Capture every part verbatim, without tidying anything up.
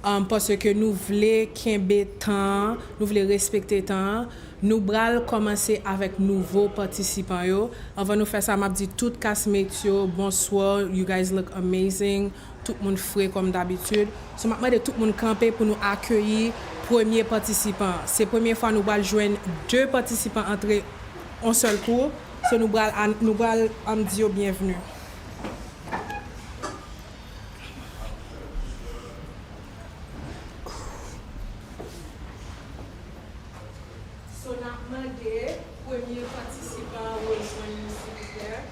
Um, paske nou vle kenbe tan an, nou vle respekte tan an. Nou pral kòmanse avèk nouvo patisipan yo. Anvan nou fè sa, m ap di tout castmates yo, bonswa, you guys look amazing. Tout moun fre kòm dabitid. So, m ap mande tout moun kanpe pou nou akeyi premye patisipan. Se premye fwa nou pral jwenn de patisipan antre yon sèl kou. So, nou pral, nou pral, um, di yo byenvni. So, n ap mande premye patisipan an rejwenn nou, silvouplè.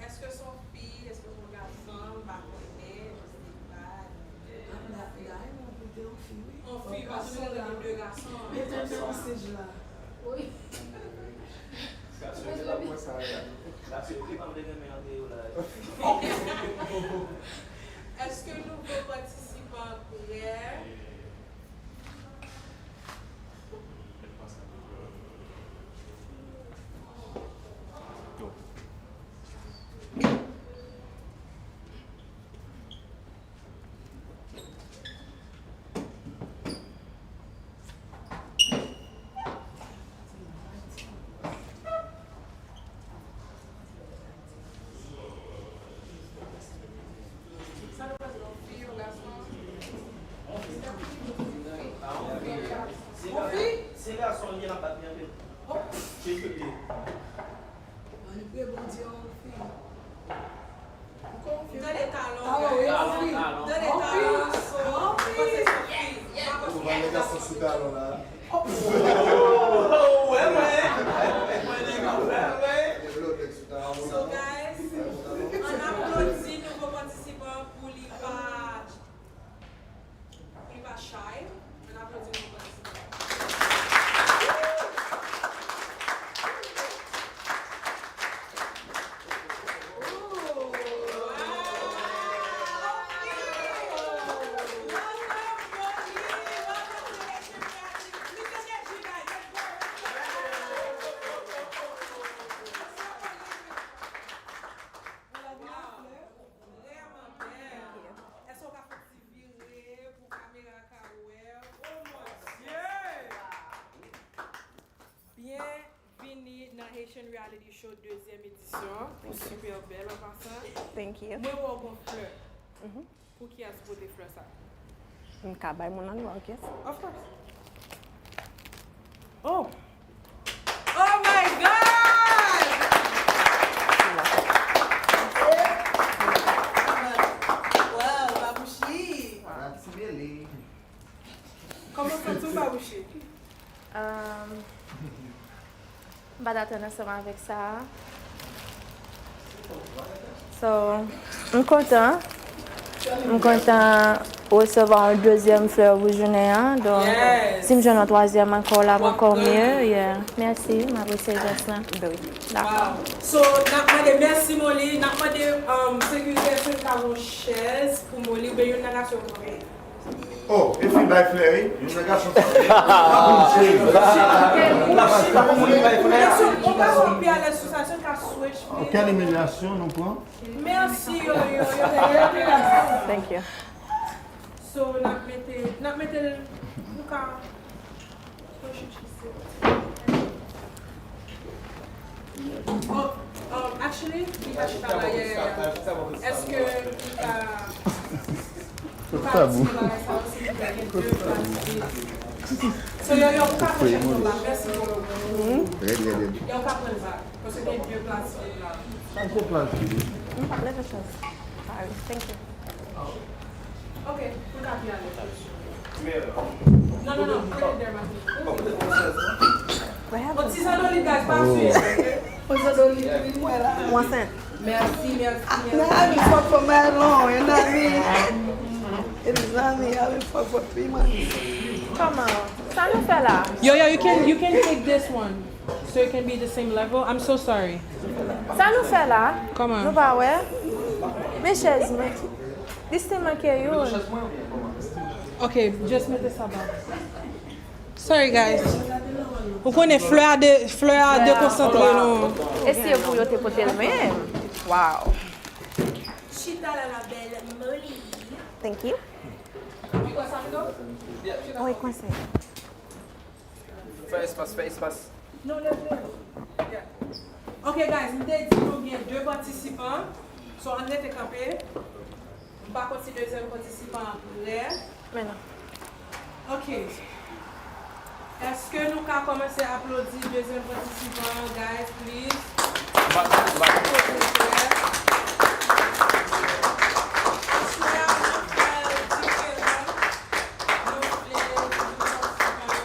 Èske se yon fi? Èske se yon gason? M pa konnen, je sais pas. Yon fi, paske nou te tande de gason. Mete m sou stage la. Wi. Gason yo te la pran sa la. Gason yo te pa vle renmen antre yo la. Èske nouvo patisipan prè? Se gason li ye, l ap bat li anpil. Cheri yo te. Ann priye Bondye, yon fi. M tande talon, guys. M tande talon, so, m panse se yon fi. M pa panse se yon gason. Ou wè nèg la sou talon la. Oh, wè, wè. Wè nèg la, wè, wè. So, guys, ann aplodi nouvo patisipan pou li pa Li pa chay. Ann aplodi nou pou patisipan. Wow! Vrèman bèl. Èske w ka fè yon ti vire pou kamera ka wè w? Oh mon Dieu! Byenvini nan Haitian Reality Show dezyèm edisyon. Ou super bèl an pasan. Thank you. Mwen wè w gon flè. Mhm. Pou kiyès ou pote flè sa? M ka bay moun nan dwa, ok? Of course. Oh! Oh my God! Wow, Babouchi! Kòman w santi w, Babouchi? Um, M pa t atann ansanm avèk sa a. So, m kontan. M kontan resevwa yon dezyèm flè pou jounen an. Donk, si m jwenn yon twazyèm ankò, l ap ankò mye. Yeah. Mèsi, m apresye jès la. Dakò. Wow. So, n ap mande, mèsi, Molly. N ap mande, um, sekiritè si l ka yon chèz pou Molly, oubyen youn nan gason yo kanpe. Oh, e fi bay flè, wi. Youn nan gason sa. Ou pa konn moun ki bay flè. Ou pa konn pi alèz sou sa, se ka switch. Oh, quelle humiliation nou pran. Mèsi, yo, yo, yo, yo. Thank you. So, n ap mete, n ap mete l, nou ka Oh, um, actually, li pa chita la yè. Èske li ka pati bagay sa yo, silvouplè, gen de plas vide. So, yo, yo, ou ka pran chèz yo bak. Mèsi, bro. Yo, ou ka pran l bak. Paske gen de plas vide la. Sa gwo plas vide. M pa leve chèz. Sorry. Thank you. Ok, pou l ka pi alèz. Non, non, non, pran dèyè maten. Yon ti zandolit, guys, pa sou yo, ok? Yon zandolit, wi, mwen la. Ou ansent? Mèsi, mèsi, mèsi. Nami, fuck for my long, and Nami. It is Nami, I will fuck for three months. Kòman? Sa nou fè la? Yo, yo, you can, you can take this one. So it can be the same level? I'm so sorry. Sa nou fè la? Kòman? Nou pa wè? Men chèz mwen. Li still manke youn. Ok, just mete sa bak. S- Sorry, guys. Ou konnen flè a de, flè a dekonsantre nou. E si yo pou yo te pote l menm? Wow. Chita la la belle Molly. Thank you. Wi, kwense. Fè espas, fè espas. Ok, guys, m te di nou gen de patisipan. So, ann rete kanpe. M pa konn si dezyèm patisipan an prè. Men non. Ok. Èske nou ka kòmanse aplodi dezyèm patisipan an, guys, please? Silvouplè. Aswè a, nou fè l diferan. Nou vle dezyèm patisipan an.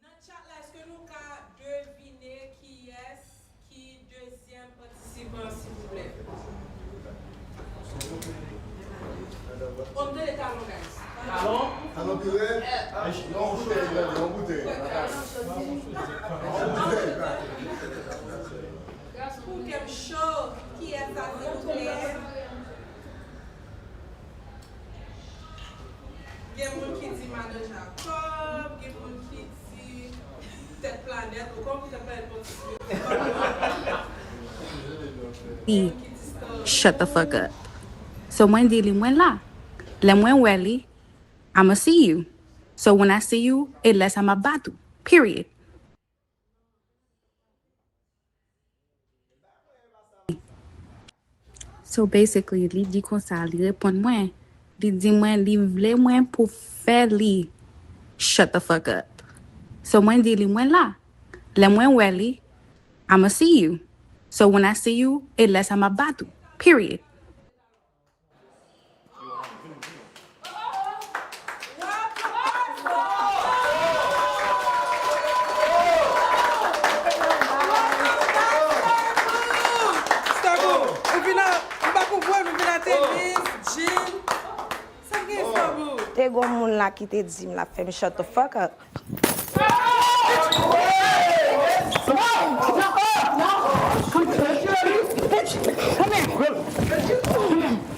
Nan chat la, èske nou ka devine kiyès ki dezyèm patisipan, silvouplè? O, m tande talon, guys. Talon? Talon pi rèd? Non, yon boutèy, yon boutèy. Pou ke m cho, kiyès sa, silvouplè? Gen moun ki di Madan Jakòb, gen moun ki di tèt planèt, ou konn pou tèt planèt pòt. Li, shut the fuck up. So mwen di li mwen la. Lè mwen wè li, I'ma see you. So when I see you, e lè sa m ap bat ou. Period. So basically, li di konsa, li reponn mwen, li di mwen li vle mwen pou fè li shut the fuck up. So mwen di li mwen la. Lè mwen wè li, I'ma see you. So when I see you, e lè sa m ap bat ou. Period. Ou vin a, m pa konprann, ou vin a tenis, jean. Sa k gen, Starboy? Te gon moun la ki te di m l ap fè m shut the fuck up.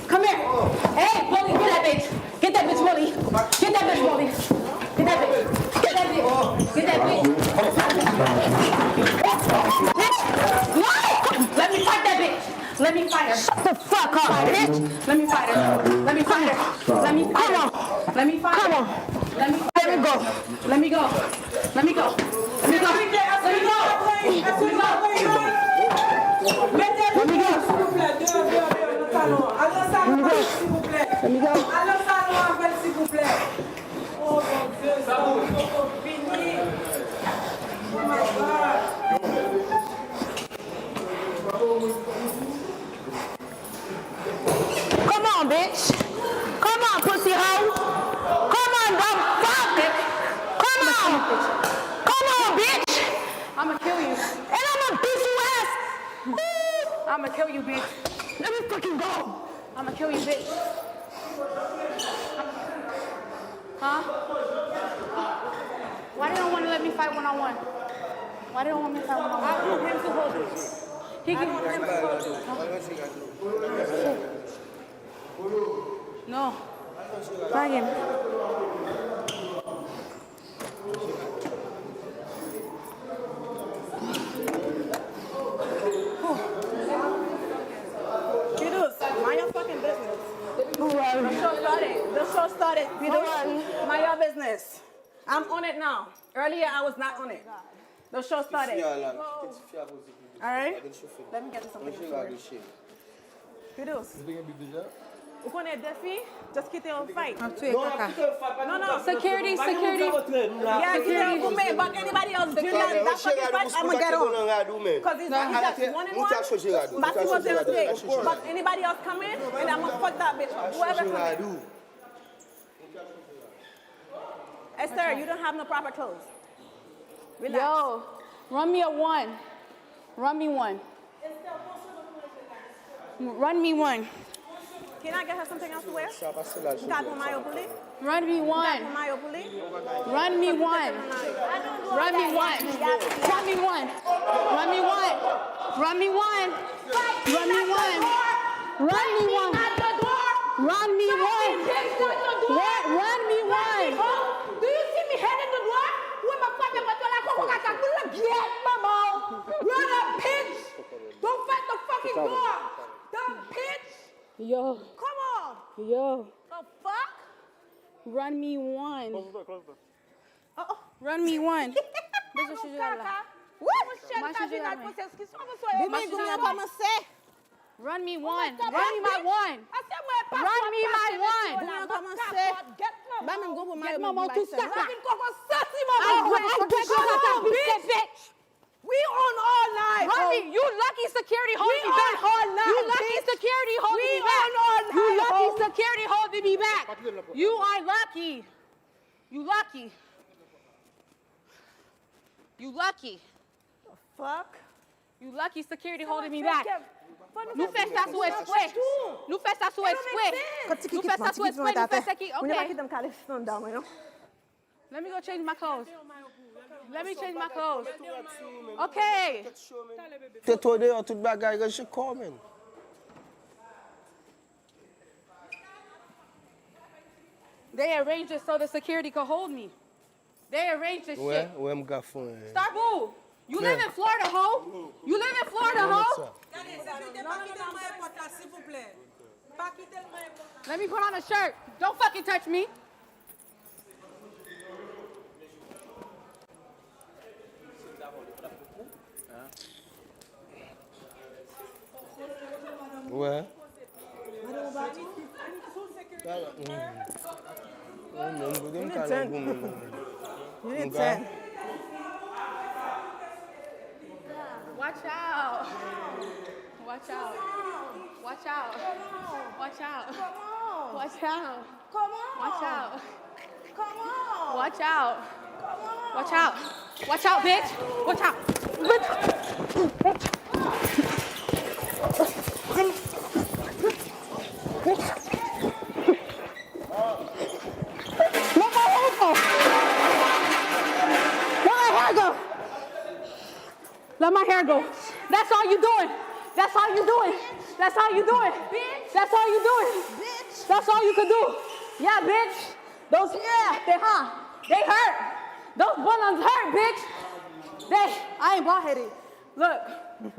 Come here. Hey, Molly, get that bitch. Get that bitch, Molly. Get that bitch, Molly. Get that bitch. Get that bitch. Get that bitch. Bitch. No! Let me fight that bitch. Let me fight her. Shut the fuck up, bitch. Let me fight her. Let me fight her. Let me fight her. Come on. Let me fight her. Come on. Let me fight her. Let me go. Let me go. Let me go. Let me go. Let me go. Let me go. Let me go. Let me go. Oh Bondye, sa ou poko vini. Oh my God. Come on, bitch. Come on, pussy hoe. Come on, dumb fuck. Come on. Come on, bitch. I'ma kill you. And I'ma beat you ass. Ooh. I'ma kill you, bitch. Let me fucking go. I'ma kill you, bitch. Huh? Why they don't want to let me fight one on one? Why they don't want me to fight one on one? I want him to hold it. He can. I want him to hold it. No. Fuck him. Kiddos, mind your fucking business. The show started. The show started. Kiddos, mind your business. I'm on it now. Earlier, I was not on it. The show started. Alright? Let me get you something. Kiddos. Ou konnen defi? Just kite yo fight. M ap touye kaka. Non, non. Security, security. Yeah, kite yo goumen, but anybody else do that, that fucking fight, I'ma get on. Cause it's, it's just one and one. M pa sipoze antre. But anybody else come in, and I'ma fuck that bitch up. Whoever come in. Ou Esther, you don't have no proper clothes. Relax. Yo, run me a one. Run me one. Run me one. Can I get her something else to wear? Sa pa se la. M ka pran mayo pou li? Run me one. Run me one. Run me one. Run me one. Run me one. Run me one. Run me one. Run me one. Run me one. Run me one. Do you see me heading the door? Wè m ap frape pòt la, koko kaka, boule gyèt manman w. You're a bitch. Don't fight the fucking door. Dumb bitch. Yo. Come on. Yo. The fuck? Run me one. Run me one. Bezwen chanje la. Wi, mwen chanje la, men. Bebe, goumen an kòmanse. Run me one. Run me my one. Run me my one. Goumen an kòmanse. Ba menm gwo pou mayo. Get mama tou sa. I get mama, bitch. We on all night. Run me. You lucky security holding me back. You lucky security holding me back. You lucky security holding me back. You are lucky. You lucky. You lucky. Fuck. You lucky security holding me back. Nou fè sa sou espre. Nou fè sa sou espre. Nou fè sa sou espre. Nou fè sa ki, okay. Let me go change my clothes. Let me change my clothes. Okay. Te to deyò tout bagay, ranje kò w, man. They arranged it so the security could hold me. They arranged this shit. Wè, wè m ka fon. Stop who? You live in Florida, ho? You live in Florida, ho? Gade, sekirite, pa kite l manyen pòt la, silvouplè. Pa kite l manyen pòt la. Let me put on a shirt. Don't fucking touch me. Wè. Mwen menm, kote m ka nan goumen, mwen menm. M ka. Watch out. Watch out. Watch out. Watch out. Watch out. Kòman? Watch out. Kòman? Watch out. Kòman? Watch out. Watch out, bitch. Watch out. Bitch. Let my hair go. Let my hair go. Let my hair go. That's all you doing. That's all you doing. That's all you doing. Bitch. That's all you doing. Bitch. That's all you can do. Yeah, bitch. Those, yeah, they hot. They hurt. Those buns hurt, bitch. They, I ain't bald headed. Look,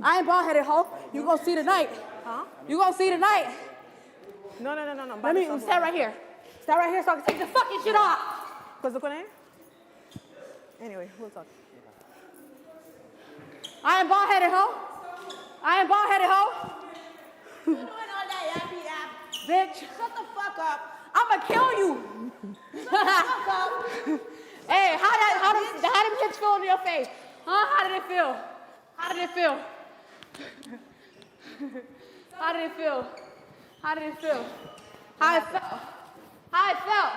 I ain't bald headed, ho. You gonna see tonight. Huh? You gonna see tonight. No, no, no, no, no. Let me stand right here. Stand right here so I can take the fucking shit off. Cause look what I Anyway, we'll talk. I ain't bald headed, ho. I ain't bald headed, ho. Bitch. Shut the fuck up. I'ma kill you. Shut the fuck up. Hey, how that, how them, how them hits feel in your face? Huh? How did it feel? How did it feel? How did it feel? How did it feel? How it felt? How it felt?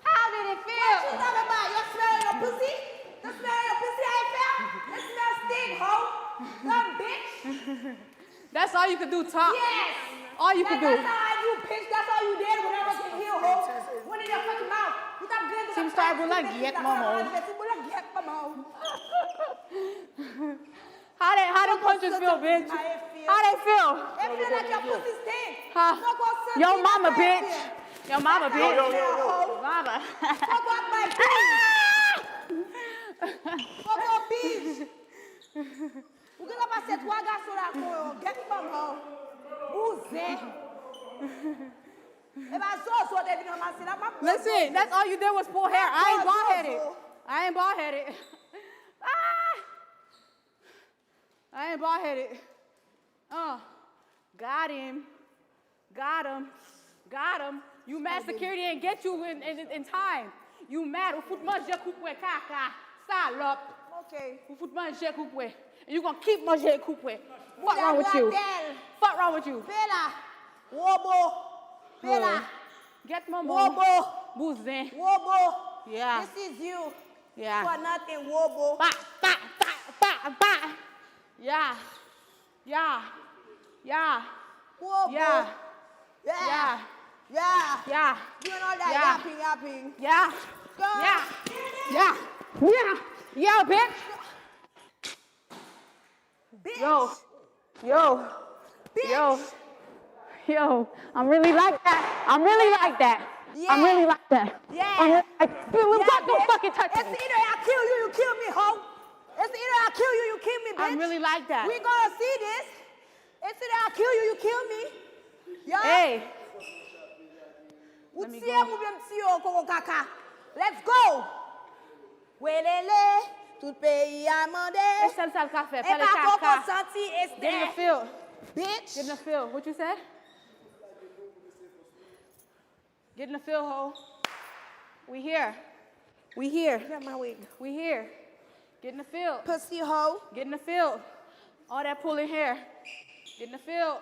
How did it feel? What you talking about? You smell your pussy? The smell of your pussy, how it felt? It smells stink, hoe. Dumb bitch. That's all you could do, talk. Yes. All you could do. That's all I do, bitch. That's all you did whenever I was in here, hoe. Went in your fucking mouth. You stop good. She started to like, yet, mama. How they, how them punches feel, bitch? How they feel? It feel like your pussy stink. Huh? Yo mama, bitch. Yo mama, bitch. Yo, yo, yo, yo. Mama. Fuck up my bitch. Fuck up, bitch. Ou gentan pase twa gason la kon yo. Get mama. Bouzen. E pa zozo te vin ranmase la, m ap pran zozo. Listen, that's all you did was pull hair. I ain't bald headed. I ain't bald headed. Ah! I ain't bald headed. Uh, got him. Got him. Got him. You mad security ain't get you in, in, in time. You mad. Ou fout manje koupwe, kaka. Salòp. Ok. Ou fout manje koupwe. And you gonna keep manje koupwe. Fuck wrong with you? Fuck wrong with you? Bela. Wobo. Bela. Get mama. Wobo. Bouzen. Wobo. Yeah. This is you. Yeah. For nothing, wobo. Pa, pa, pa, pa, pa. Yeah. Yeah. Yeah. Wobo. Yeah. Yeah. Yeah. Yeah. Yeah. Doing all that yapping, yapping. Yeah. Go. Yeah. Yeah. Yeah. Yeah, bitch. Bitch. Yo. Yo. Bitch. Yo. Yo. I'm really like that. I'm really like that. Yeah. I'm really like that. Yeah. I'm really like, don't fucking touch me. It's either I kill you, you kill me, hoe. It's either I kill you, you kill me, bitch. I'm really like that. We gonna see this. It's either I kill you, you kill me. Yo. Hey. Ou tiye m oubyen m tiye w, koko kaka. Let's go. Welele, tout peyi a mande. E sèl sa l ka fè, pale kaka. Epa koko santi, Esther. Get in the field. Bitch. Get in the field. What you say? Get in the field, hoe. We here. We here. Get my wig. We here. Get in the field. Pussy hoe. Get in the field. All that pulling hair. Get in the field.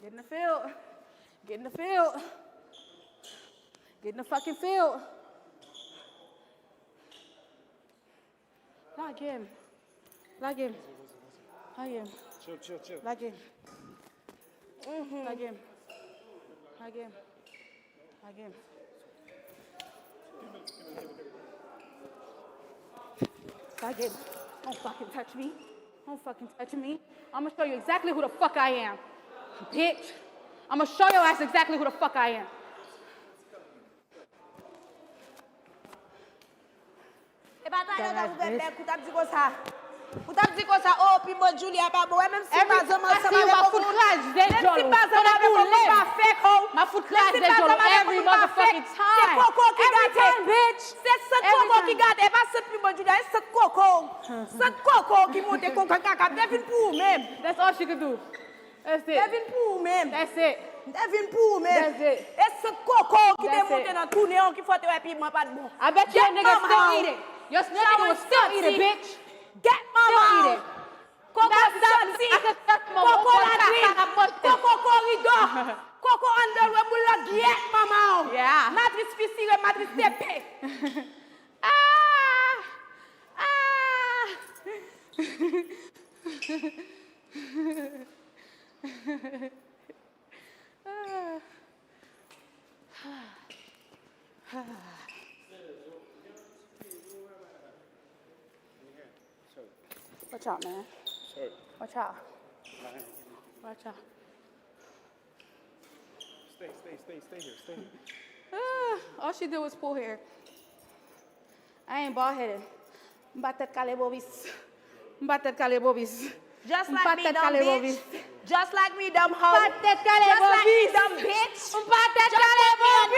Get in the field. Get in the field. Get in the fucking field. Lage m. Lage m. Lage m. Chill, chill, chill. Lage m. Mm-hmm. Lage m. Lage m. Lage m. Lage m. Don't fucking touch me. Don't fucking touch me. I'ma show you exactly who the fuck I am. Bitch. I'ma show your ass exactly who the fuck I am. E pa talè w t ap ouvè bèk, ou t ap di konsa. Ou t ap di konsa, oh, piman Julia pa bon. Wè, menm si m pa zanmi ansanm avèk ou, menm si m pa zanmi avèk ou, m pa fèk, ho. Menm si m pa zanmi avèk ou, m pa fèk. Se koko ki gate. Se sant koko ki gate. E pa sant piman Julia, e sant koko. Sant koko ki monte koko kaka. M te vin pou ou menm. That's all she could do. That's it. Te vin pou ou menm. That's it. Te vin pou ou menm. That's it. E sant koko ki te monte nan tounen an ki fè w te wè piman pa t bon. I bet you that nigga still eat it. Your nigga was still eat it, bitch. Get mama. Still eat it. Koko santi. Koko latrin. Koko koridò. Koko anndan lwen moun lan, gyèt manman w. Yeah. Matris fisire, matris tepe. Ah! Ah! Watch out, man. Watch out. Watch out. Stay, stay, stay, stay here, stay here. Ah, all she did was pull hair. I ain't bald headed. M pa tèt kale bobis. M pa tèt kale bobis. Just like me, dumb bitch. Just like me, dumb hoe. M pa tèt kale bobis. Just like me, dumb bitch. M pa tèt kale bobis.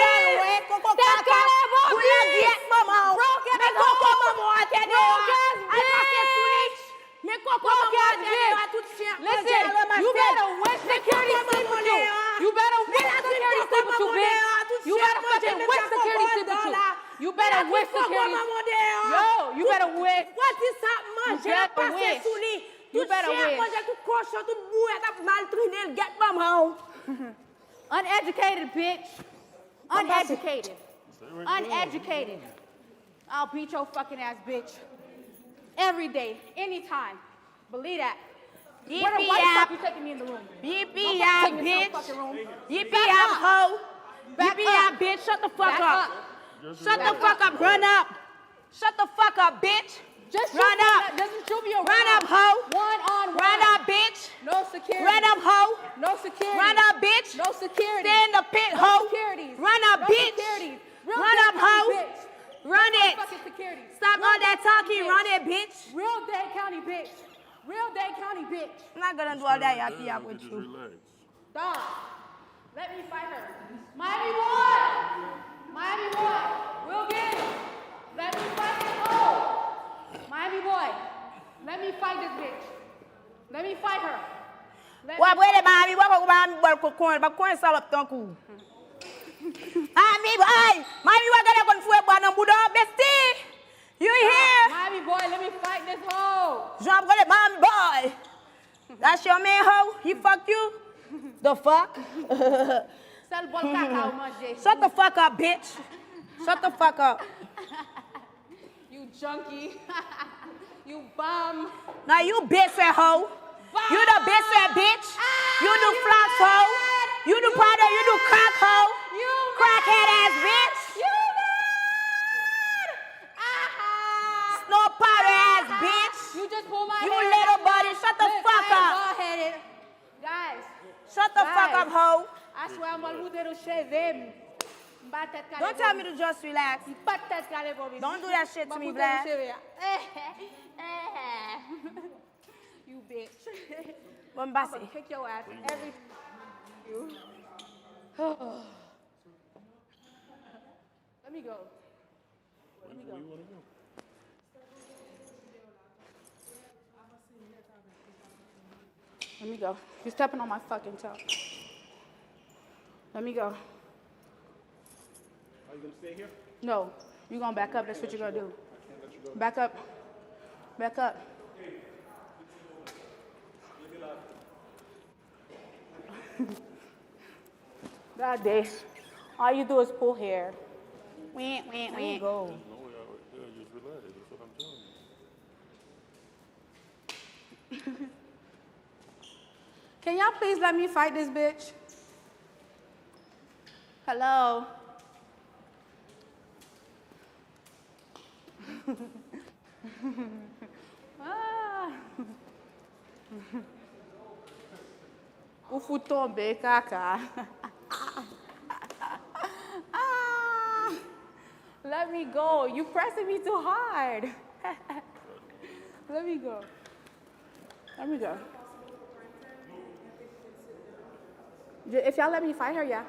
Tèt kale bobis. Broke ass hoe. Broke ass bitch. Men koko manman w atè deyò a, tout chen ap manje l al ranmase. Listen, you better wish security sleep with you. You better wish security sleep with you, bitch. You better fucking wish security sleep with you. You better wish security. Yo, you better wish. Pwodui sa ap manje l ap pase sou li. Tout chen ap manje l, tout kochon, tout bourèt ap maltrennen l, gèt manman w. Uneducated, bitch. Uneducated. Uneducated. I'll beat your fucking ass, bitch. Every day. Anytime. Believe that. Where the white fuck you taking me in the room? Yippee, bitch. Yippee, hoe. Yippee, bitch. Shut the fuck up. Shut the fuck up. Run up. Shut the fuck up, bitch. Run up. Run up, hoe. Run up, bitch. No security. Run up, hoe. No security. Run up, bitch. No security. Stay in the pit, hoe. Run up, bitch. Run up, hoe. Run it. Stop all that talking. Run it, bitch. Real Dade County bitch. Real Dade County bitch. I'm not gonna do all that yappy yap with you. Dog, let me fight her. Miami boy! Miami boy! We'll get it! Let me fight this hoe! Miami boy! Let me fight this bitch! Let me fight her! W ap rele Miami boy, fòk Miami boy konn, l p ap konn salòp tankou w. Miami boy! Miami boy genlè konn foure bwa nan bouda w, bestie! You hear? Miami boy, let me fight this hoe! Jan ap rele Miami boy! That's your man, hoe? He fucked you? The fuck? Sèl bòl kaka ou manje. Shut the fuck up, bitch. Shut the fuck up. You junkie. You bum. Now you bitter hoe. You the bitter bitch. You do floss hoe. You do powder. You do crack hoe. Crackhead ass bitch. You mad. Aha. Snow powder ass bitch. You just pull my You hair. Little body. Shut the fuck up. Guys. Shut the fuck up, hoe. Aswè a m al moutre nou cheve m. M pa tèt kale. Don't tell me to just relax. M pa tèt kale pou Don't do that shit to me, black. Cheve a. You bitch. Bon, m pase. Kick your ass every you. Let me go. Let me go. Let me go. You're stepping on my fucking toe. Let me go. Are you gonna stay here? No. You're gonna back up. That's what you're gonna do. I can't let you go. Back up. Back up. God damn. All you do is pull hair. Wah, wah, wah. Go. No, y'all right there. Just relax. That's what I'm telling you. Can y'all please let me fight this bitch? Hello? Ah. Ou fout tonbe, kaka. Ah. Let me go. You pressing me too hard. Let me go. Let me go. J- If y'all let me fight her, yeah.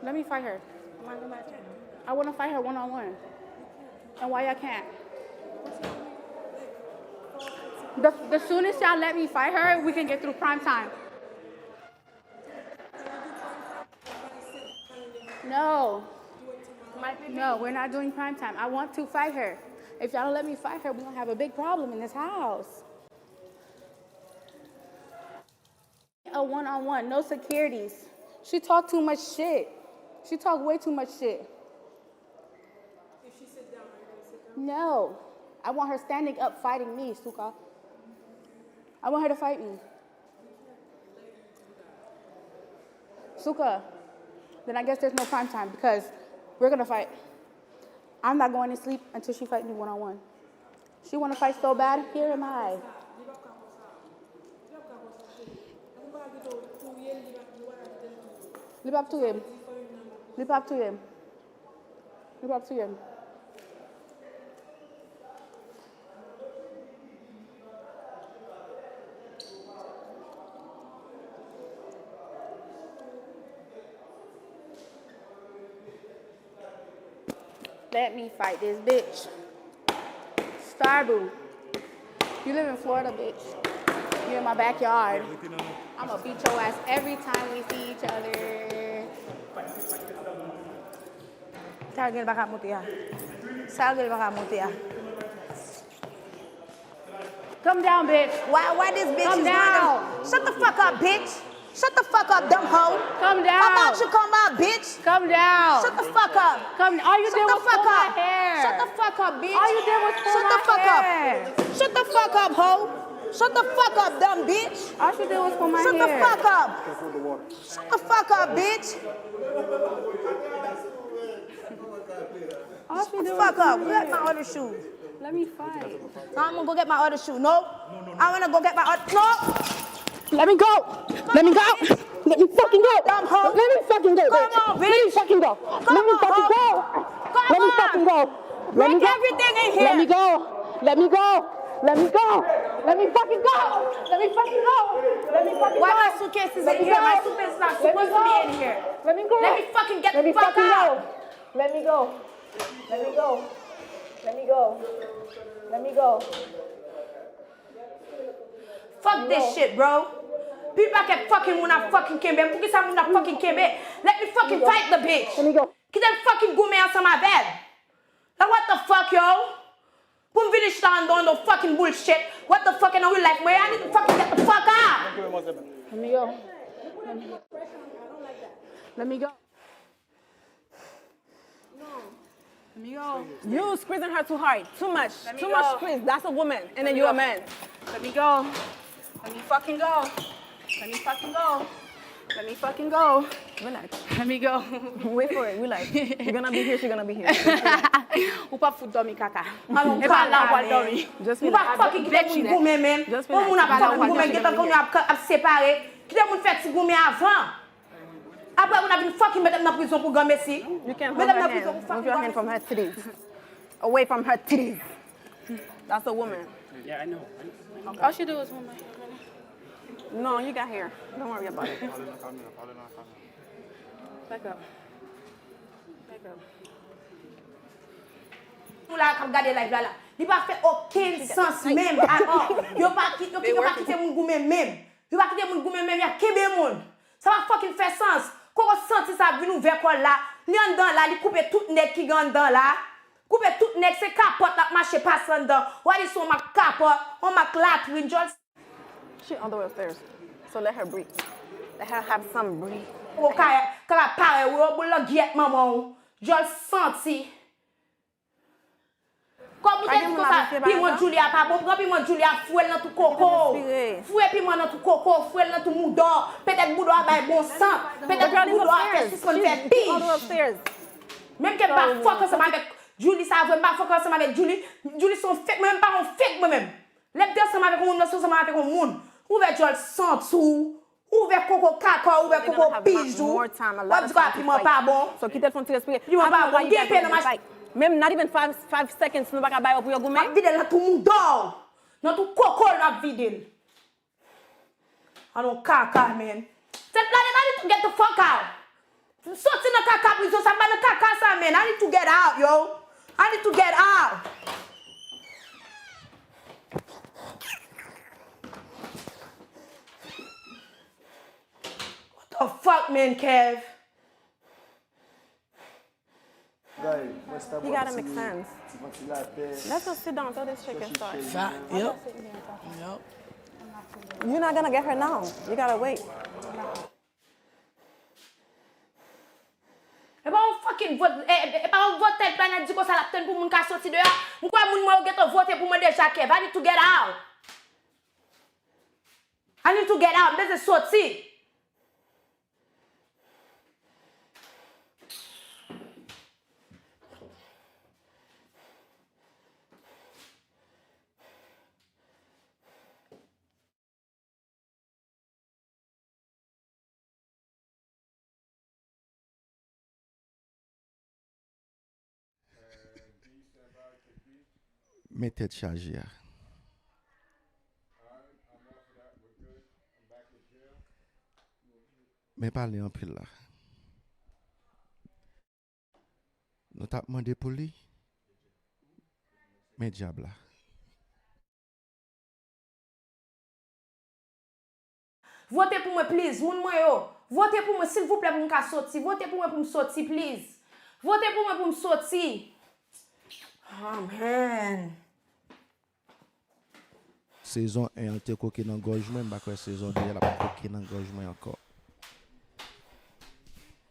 Let me fight her. I want to fight her one on one. And why I can't? The, the soonest y'all let me fight her, we can get through prime time. No. No, we're not doing prime time. I want to fight her. If y'all don't let me fight her, we're gonna have a big problem in this house. A one on one, no securities. She talk too much shit. She talk way too much shit. No. I want her standing up fighting me, Suka. I want her to fight me. Suka, then I guess there's no prime time because we're gonna fight. I'm not going to sleep until she fight me one on one. She wanna fight so bad. Here am I. Li p ap touye m. Li p ap touye m. Li p ap touye m. Let me fight this bitch. Starbu. You live in Florida, bitch. You in my backyard. I'ma beat your ass every time we see each other. Sa gen l pa ka monte a. Sa gen l pa ka monte a. Come down, bitch. Why why this bitch Come is down. Running? Shut the fuck up, bitch. Shut the fuck up, dumb hoe. Come down. How about you come up, bitch? Come down. Shut the fuck up. Come. All you Shut did the was fuck pull my up. Hair. Shut the fuck up, bitch. All you did was pull Shut my the fuck hair. Up. Shut the fuck up, hoe. Shut the fuck up, dumb bitch. All she did was pull my Shut hair. The fuck up. Shut the fuck up, bitch. All she did was Fuck pull up. my Where's my hair. Other shoe? Let me fight. I'm gonna go get my other shoe. No. I wanna go get my other. No. Let me go. Let me go. Let me fucking go. Dumb hoe. Let me fucking go, Come bitch. On, Let me bitch. Fucking go. Come Let me on, fucking hoe. Go. Come Let me on. Fucking go. Let me Break go. Everything in here. Let me go. Let me go. Let me go. Let me fucking go. Let me fucking go. Let me fucking Why go. My suitcase is Let in me here? Go. My suitcase is not Let me supposed to be go. In here. Let me go. Let me fucking get Let me the fuck fucking out. Go. Let me go. Let me go. Let me go. Let me go. Fuck this shit, bro. Pi pakèt fucking moun ap fucking kenbe m. Poukisa moun ap fucking kenbe? Let me fucking fight the bitch. Let me go. Kite m fucking goumen ansanm avè l. Like, what the fuck, yo? Pou m vini chita anndan yon fucking bullshit. What the fuck in real life, mwen? I need to fucking get the fuck out. Let me go. Pressure on me. I don't like that. Let me go. Let me go. You squeezing her too hard. Too much. Let me Too much go. Squeeze. That's a woman. And Let then me you're a go. Man. Let me go. Let me fucking go. Let me fucking go. Let me fucking go. Relax. Let me go. Wait for it. Relax. You're gonna be here. She's gonna be here. Ou p ap fout dòmi kaka. Alon E pa la ou kaka, pral dòmi. Just Nou pa relax. fòk kite moun goumen menm. Just Yon moun ap relax. fòk goumen, gentan fanmi ap, ap separe. Kite moun fè ti goumen avan. Apre moun ap vin fòk mete m nan prizon pou granmesi. You can hold Mete m her nan hand. Prizon pou Move fòk your hand from her titties. Away from her titties. That's a woman. Yeah, I know. All she do is hold my hand. No, you got hair. Don't worry about it. Back up. Back up. Moun la k ap gade live la la. Li pa fè okenn sans menm at all. Yo pa ki- yo ki- yo pa kite moun goumen menm. Yo pa kite moun goumen menm, y ap kenbe moun. Sa pa fucking fè sans. Koko santi sa ap vin ouvè kò l la. Li anndan la, li koupe tout nèg ki gen anndan la. Koupe tout nèg, se kapòt l ap mache pase anndan. W a di se yon mak kapòt, yon mak latrin, djòl. She on the way upstairs. So let her breathe. Let her have some breathe. Koko kaka parèy ou, yo boul langyèt manman w. Djòl santi. Kòm ou te di konsa, piman Julia pa bon, pran piman Julia, foure l nan tou koko w. Foure piman nan tou koko w, foure l nan tou mouda w. Petèt mouda w a bay bon sant. Petèt mouda w a fè sispann fè pij. Menm ke m pa fòk ansanm avèk Julie sa vre, m pa fòk ansanm avèk Julie. Julie se yon fake, mwen menm m pa yon fake mwen menm. Lè m te ansanm avèk yon moun, mwen se ansanm avèk yon moun. Ouvè djòl santi w. Ouvè koko kaka w, ouvè koko pij ou. W ap di kòman piman pa bon. So kite l fè yon ti respire. Piman pa bon, gen pen nan mach. Menm not even five, five seconds, nou pa ka ba yo pou yo W goumen. ap vide l nan tou mouda w. Nan tou koko l w ap vide l. Alon kaka, man. Cette planète, I need to get the fuck out. Soti nan kaka prizon sa, m pa nan kaka sa, man. I need to get out, yo. I need to get out. What the fuck, man, Kev? You gotta make sense. Let's just sit down until this chick can start. Fact, yep. Yep. You're not gonna get her now. You gotta wait. E pa yon fucking vot, e, e, e pa yon votè planèt di konsa l ap tann pou moun ka soti deyò. M kwè moun mwen yo gentan vote pou mwen deja, Kev. I need to get out. I need to get out. M bezwen soti. Men tèt chaje a. Men pale anpil la. Nou t ap mande pou li. Men dyab la. Vote pou mwen, please, moun mwen yo. Vote pou mwen, silvouplè, pou m ka soti. Vote pou mwen pou m soti, please. Vote pou mwen pou m soti. Amen. Sezon en an, l te koke nan gòj mwen, m pa kwè sezon de a, l ap koke nan gòj mwen ankò.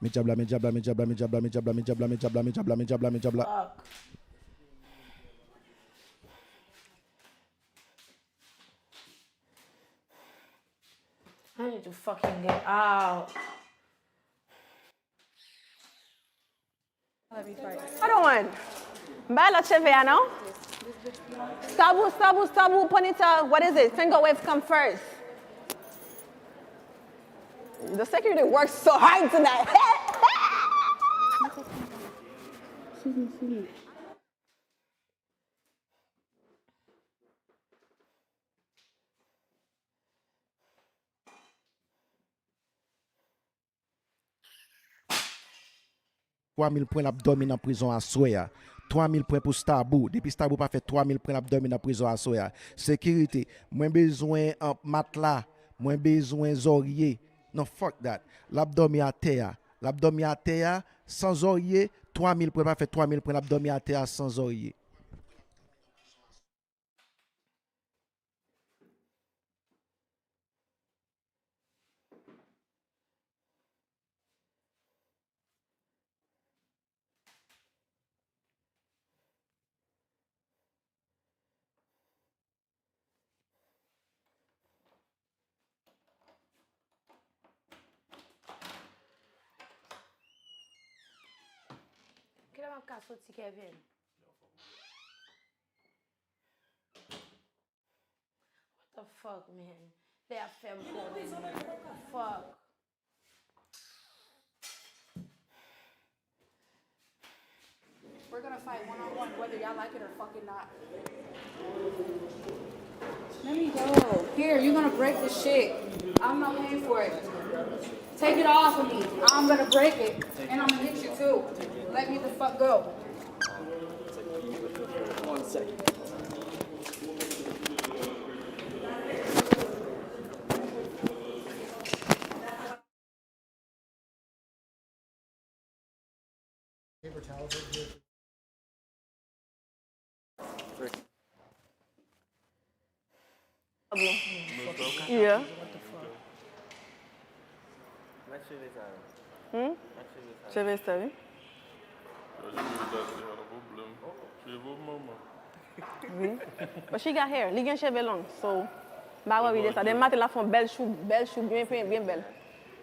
Men dyab la, men dyab la, men dyab la, men dyab la, men dyab la, men dyab la, men dyab la, men dyab la, men dyab la, men dyab la. I need to fucking get out. Other one. M bay lòt cheve a, non? Stabu, stabu, stabu, ponyta, what is it? Finger wave come first. The security works so hard tonight. Twa mil pwen l ap dòmi nan prizon aswè a. Twa mil pwen pou Stabu. Depi Stabu pa fè twa mil pwen l ap dòmi nan prizon aswè a. Sekirite, mwen bezwen, uh, matla. Mwen bezwen zòrye. Non, fuck that. L ap dòmi atè a. L ap dòmi atè a san zòrye. Twa mil pwen pa fè twa mil pwen, l ap dòmi atè a san zòrye. Ka soti, Kevin. What the fuck, man? Lè ap fè m kòlè, man. What the fuck? We're gonna fight one on one, whether y'all like it or fucking not. Let me go. Here, you're gonna break the shit. I'm not paying for it. Take it off of me. I'm gonna break it. And I'm gonna hit you too. Let me the fuck go. One second. Paper towels over here. Ah bon? Yeah. What the fuck? Mèt cheve sa yo. Hmm? Mèt cheve sa yo. Cheve sa, wi. Cheve sa, se pa nan pwoblèm. Cheve manman. Wi. But she got hair. Li gen cheve long. So, m pa wori de sa. Demen maten, l ap fè yon bèl chou, bèl chou, byen penyen, byen bèl.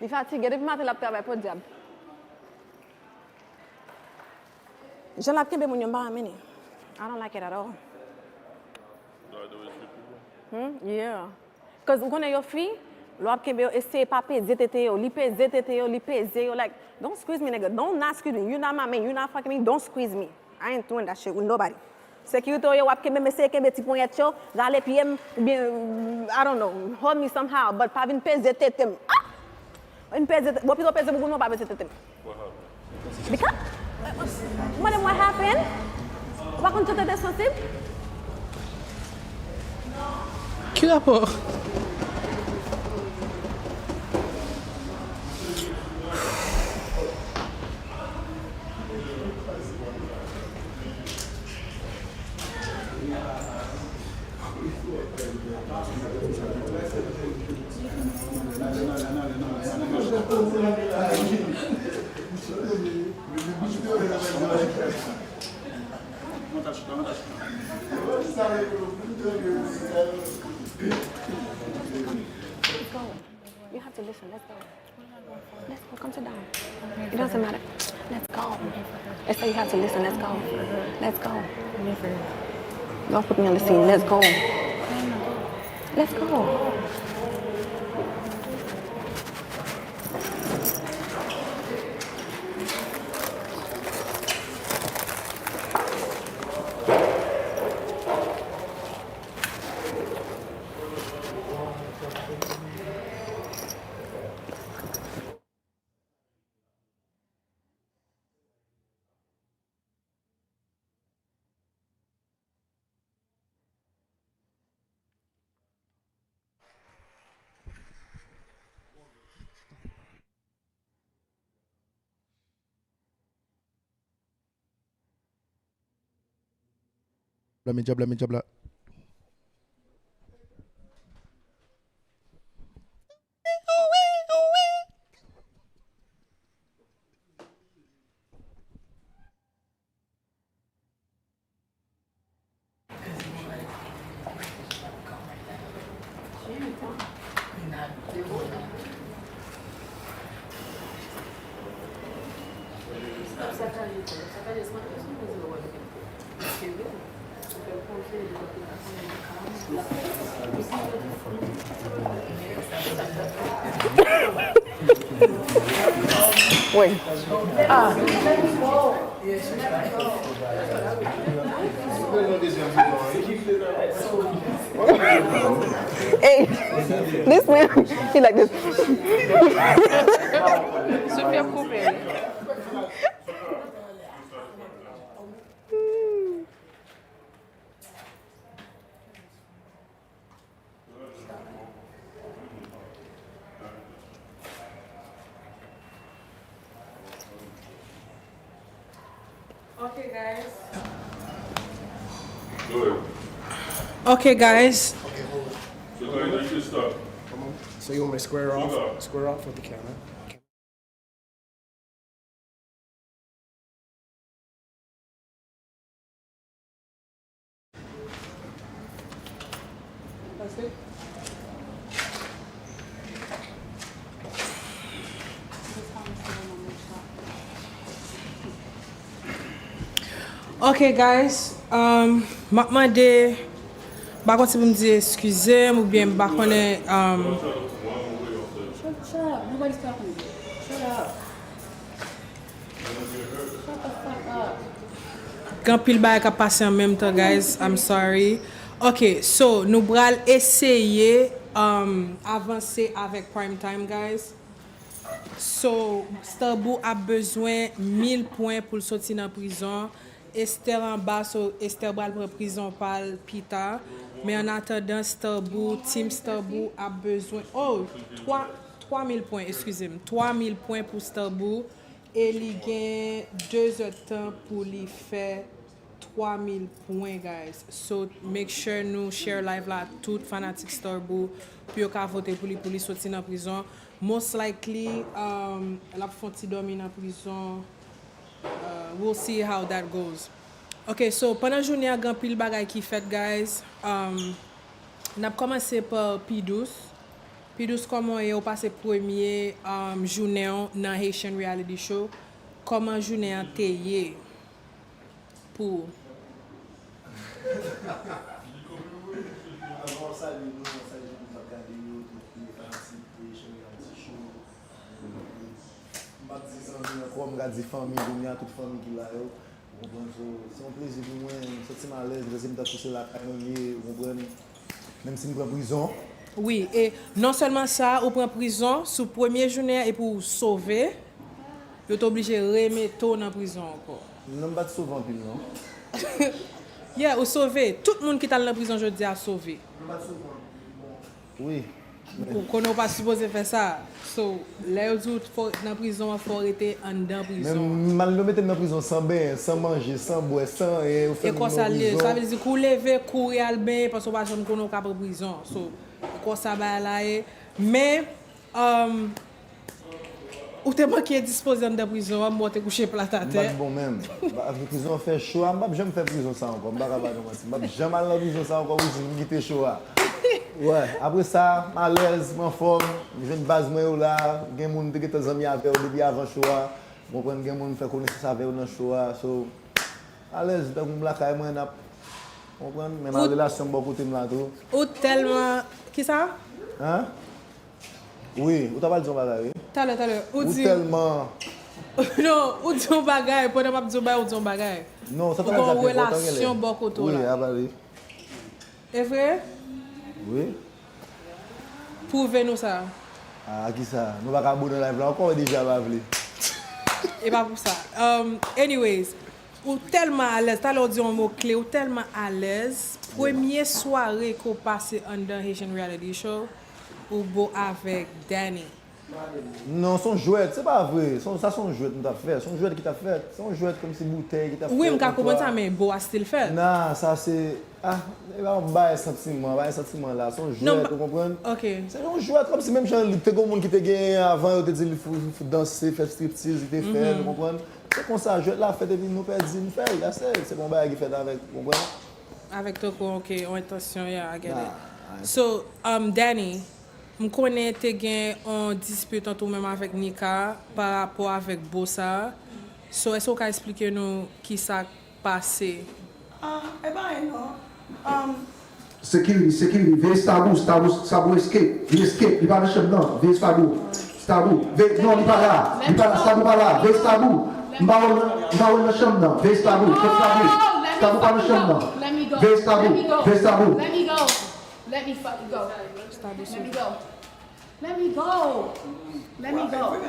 Li fatige. Depi maten, l ap travay, podyab. Jan l ap kenbe moun yo, m pa renmen li. I don't like it at all. Hmm? Yeah. 'Cause ou konnen yo fi, lè w ap kenbe yo, eseye pa peze tete yo. Li peze tete yo, li peze yo. Like, don't squeeze me, nigga. Don't not squeeze me. You not my man. You not fucking me. Don't squeeze me. I ain't doing that shit with nobody. Sekirite w ye, w ap kenbe m, eseye kenbe ti ponyèt yo, rale pye m, oubyen, I don't know, hold me somehow, but pa vin peze tete m. Ah! Vin peze tete, bon, pito peze bouboun mwen, pa peze tete m. What happened? Because, mande m what happened? Ou pa konn jan tete sansib? Ki rapò? You have to listen. Let's go. Let's go. Come sit down. It doesn't matter. Let's go. It's like you have to listen. Let's go. Let's go. Don't put me on the scene. Let's go. Let's go. Djab la, men djab la, men djab la. Wi. Ah. Hey, this man, he like this. Sophie ap koupe. Okay, guys. Okay, guys. So you want me to square off? Square off with the camera. Ok, guys, um, m ap mande, m pa konn si pou m di eskize m oubyen m pa konnen, um, Shut up. Nobody's talking to you. Shut up. Shut the fuck up. Gen anpil bagay k ap pase an menm tan, guys. I'm sorry. Ok, so, nou pral eseye, um, avanse avèk Prime Time, guys. So, Starboo ap bezwen mil pwen pou l soti nan prizon. Esther anba, so Esther pral pran prizon pa l pita. Men annatandan, Starboo, Team Starboo ap bezwen, oh, twa, twa mil pwen, eskize m, twa mil pwen pou Starboo. E li gen de zèdtan pou li fè twa mil pwen, guys. So, make sure nou share live la ak tout fanatik Starboo pou yo ka vote pou li, pou li soti nan prizon. Most likely, um, l ap fè yon ti dòmi nan prizon. Uh, we'll see how that goes. Ok, so, pandan jounen an, gen anpil bagay ki fèt, guys. Um, n ap kòmanse pa Pidous. Pidous, kòman w ye? Ou pase premye, um, jounen w nan Haitian Reality Show. Kòman jounen an te ye pou ou? Avan w salye nou, w salye tout moun k ap gade yo, tout fanatik Haitian Reality Show. M p ap di zanmi ankò, m ka di fanmi kounye a, tout fanmi ki la yo. Ou konprann? So, se yon plezi pou mwen, m santi m alèz, m santi m tankou se lakay mwen m ye, ou konprann? Menm si m pran prizon. Wi, e non sèlman sa, ou pran prizon sou premye jounen an epi ou sove, yo te oblije remete w nan prizon ankò. Non, m pa t sove anpil, non. Yeah, ou sove. Tout moun ki t al nan prizon jodi a sove. M pa t sove anpil, bon. Wi. Ou konnen w pa sipoze fè sa. So, lè yo di w fò w nan prizon an, fò w rete anndan prizon an. Men mal yo mete m nan prizon san benyen, san manje, san bwè, san anyen, yo fè m nan prizon. E konsa l ye. Sa vle di, kou w leve, kouri al benyen, paske w pa janm konnen w ka pran prizon. So, e konsa bagay la ye. Men, um, ou te manke endispoze anndan prizon an, m wè w te kouche plat atè. M pa t bon menm. Ba-, prizon an fè cho a, m p ap janm fè prizon sa ankò. M pa ka ba nou manti. M p ap janm al nan prizon sa ankò pou di m kite cho a. Wè, apre sa, m alèz, m anfòm, m jwenn baz mwen yo la, gen moun m te gentan zanmi avè yo depi avan cho a. Ou konprann, gen moun m fè konesans avè yo nan cho a. So, alèz, tankou m lakay mwen, n ap, ou konprann, men m al relasyon m bò kote m la tou. Ou tèlman, kisa? Hein? Wi, ou ta pral di yon bagay, wi. Talè, talè. Ou di, ou tèlman. Non, ou di yon bagay, pandan m ap di yon bagay, ou di yon bagay. Non, sa ta pral di ap enpòtan genlè. Ou gen yon relasyon bò kote w la. Wi, a pale. E vre? Wi. Pwouve nou sa. A, kisa? Nou pa ka bo nan live la ankò, deja pa vle. E pa pou sa. Um, anyways, ou tèlman alèz. Talè w di yon mo kle, ou tèlman alèz. Premye sware ke w pase anndan Haitian Reality Show, ou bo avèk Danny. Non, se yon jwèt, se pa vre. Se yon, sa se yon jwèt nou t ap fè. Se yon jwèt ki t ap fèt. Se yon jwèt kòmsi boutèy ki t ap fèt. Wi, m ka konprann sa, men bo a still fèt. Nah, sa se, ah, e pa yon bagay santiman, bagay santiman la. Se yon jwèt, ou konprann? Ok. Se yon jwèt, kòmsi menm jan li te gen yon moun ki te genyen avan, yo te di li fou, fou danse, fè striptease, li te fè, ou konprann? Se konsa, jwèt la fèt epi nou pèdi, nou fè l, that's it. Se pa yon bagay ki fèt avèk, ou konprann? Avèk tankou, ok, yon entansyon, yeah, I get it. So, um, Danny, m konnen te gen yon dispit ant ou menm avèk Nika pa rapò avèk bo sa. So, èske w ka eksplike nou kisa k pase? Ah, e pa anyen non. Um, Security, security, veye Stabou, Stabou, Stabou escape, li escape, li pa nan chanm nan, veye Stabou, Stabou, veye, non, li pa la, li pa la, Stabou pa la, veye Stabou, m pa wè l, m pa wè l nan chanm nan, veye Stabou, kot Stabou, Stabou pa nan chanm nan, veye Stabou, veye Stabou. Let me fucking go. Let me go. Let me go. Let me go.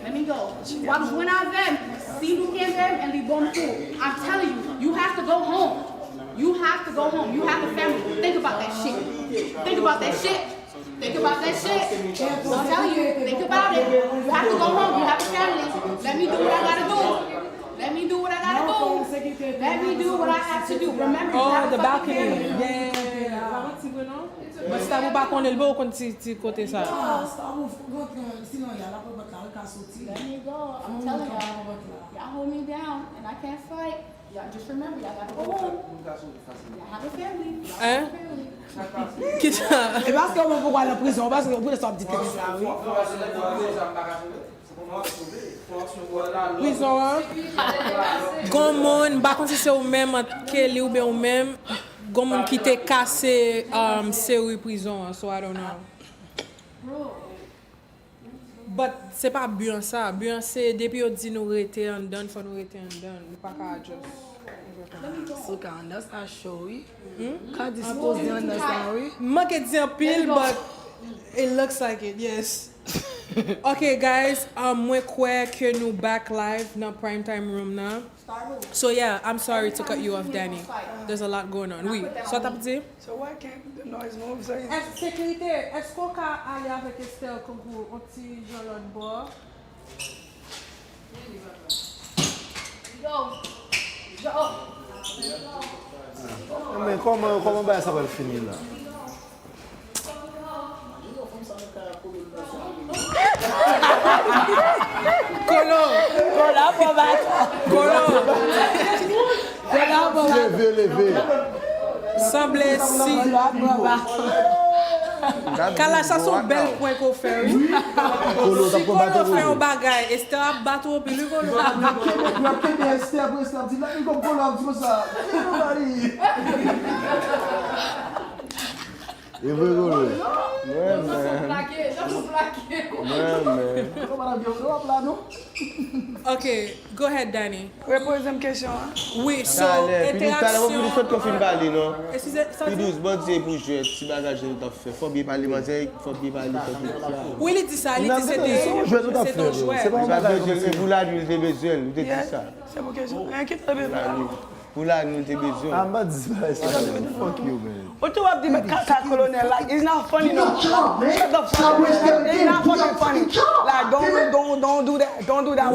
Let me go. W ap jwenn avè m. Si nou kenbe m, and li bon m tou. I'm telling you, you have to go home. You have to go home. You have a family. Think about that shit. Think about that shit. Think about that shit. I'm telling you, think about it. You have to go home. You have a family. Let me do what I gotta do. Let me do what I gotta do. Let me do what I have to do. Remember, you have a fucking family. Oh, the balcony. Yeah. But Stabou pa konnen l, bon, ou konn ti, ti kote sa. Ah, Stabou, fòk rantre, sinon y a la pran bòt la, ou ka soti. Let me go. I'm telling y'all, y'all hold me down and I can't fight. Y'all just remember, y'all gotta go home. Y'all have a family. Y'all have a family. Kisa? E paske ou menm poko al nan prizon, paske ou prese ap di tèks la, wi. Prizon an. Gon moun, m pa konn si se ou menm, ant Kelly oubyen ou menm, gon moun ki te kase, um, seri prizon an, so I don't know. But se pa bi an sa. Bi an se depi yo di nou rete anndan, fò nou rete anndan. Nou pa ka just ouvè kòmanse. Souka, anndan sa cho, wi. Hmm? Ka dispoze anndan sa, wi. M manke di anpil, but it looks like it, yes. Okay, guys, um, mwen kwè ke nou back live nan prime time room nan. So yeah, I'm sorry to cut you off, Danny. There's a lot going on. Wi, sa w t ap di? So why can't the noise move? So it's Èske, sekirite, èske w ka ale avèk Esther kankou on ti jan lòt bò? Men kòman, kòman bagay sa pral fini la? Kolo. Kolo, pran baton. Kolo. Kolo, pran baton. Leve, leve. Sanble si. Kala, sa se yon bèl prank ou fè, wi. Si Kolo fè yon bagay, Esther ap bat ou anpil, wi, Kolo. Yo ap kenbe Esther, pou Esther ap di, "Let me go," Kolo ap di konsa. Everybody. E vre, Kolo. Mwen menm. Mwen menm. Ok, go ahead, Danny. Repoze m kesyon an. Wi, so, talè, Pidous, talè, bon, Pidous, fòk ou fin pale, non? Eskize, sa di? Pidous, bon, se pou jwèt, ti bagay jwèt ou t ap fè. Fò byen pale, manzè, fò byen pale, fò byen pale. Wi, li di sa, li di se te, se te yon jwèt. Li pa bezwen l, se pou lannuit, li te bezwen l, li te di sa. Se pou kesyon. Enkete, bebe. Pou lannuit, li te bezwen l. Ah, m pa di sa, fuck you, man. Ou tou ap di, men, kaka kolonèl, like, it's not funny, no. Shut the fuck up. It's not fucking funny. Like, don't, don't, don't do that. Don't do that.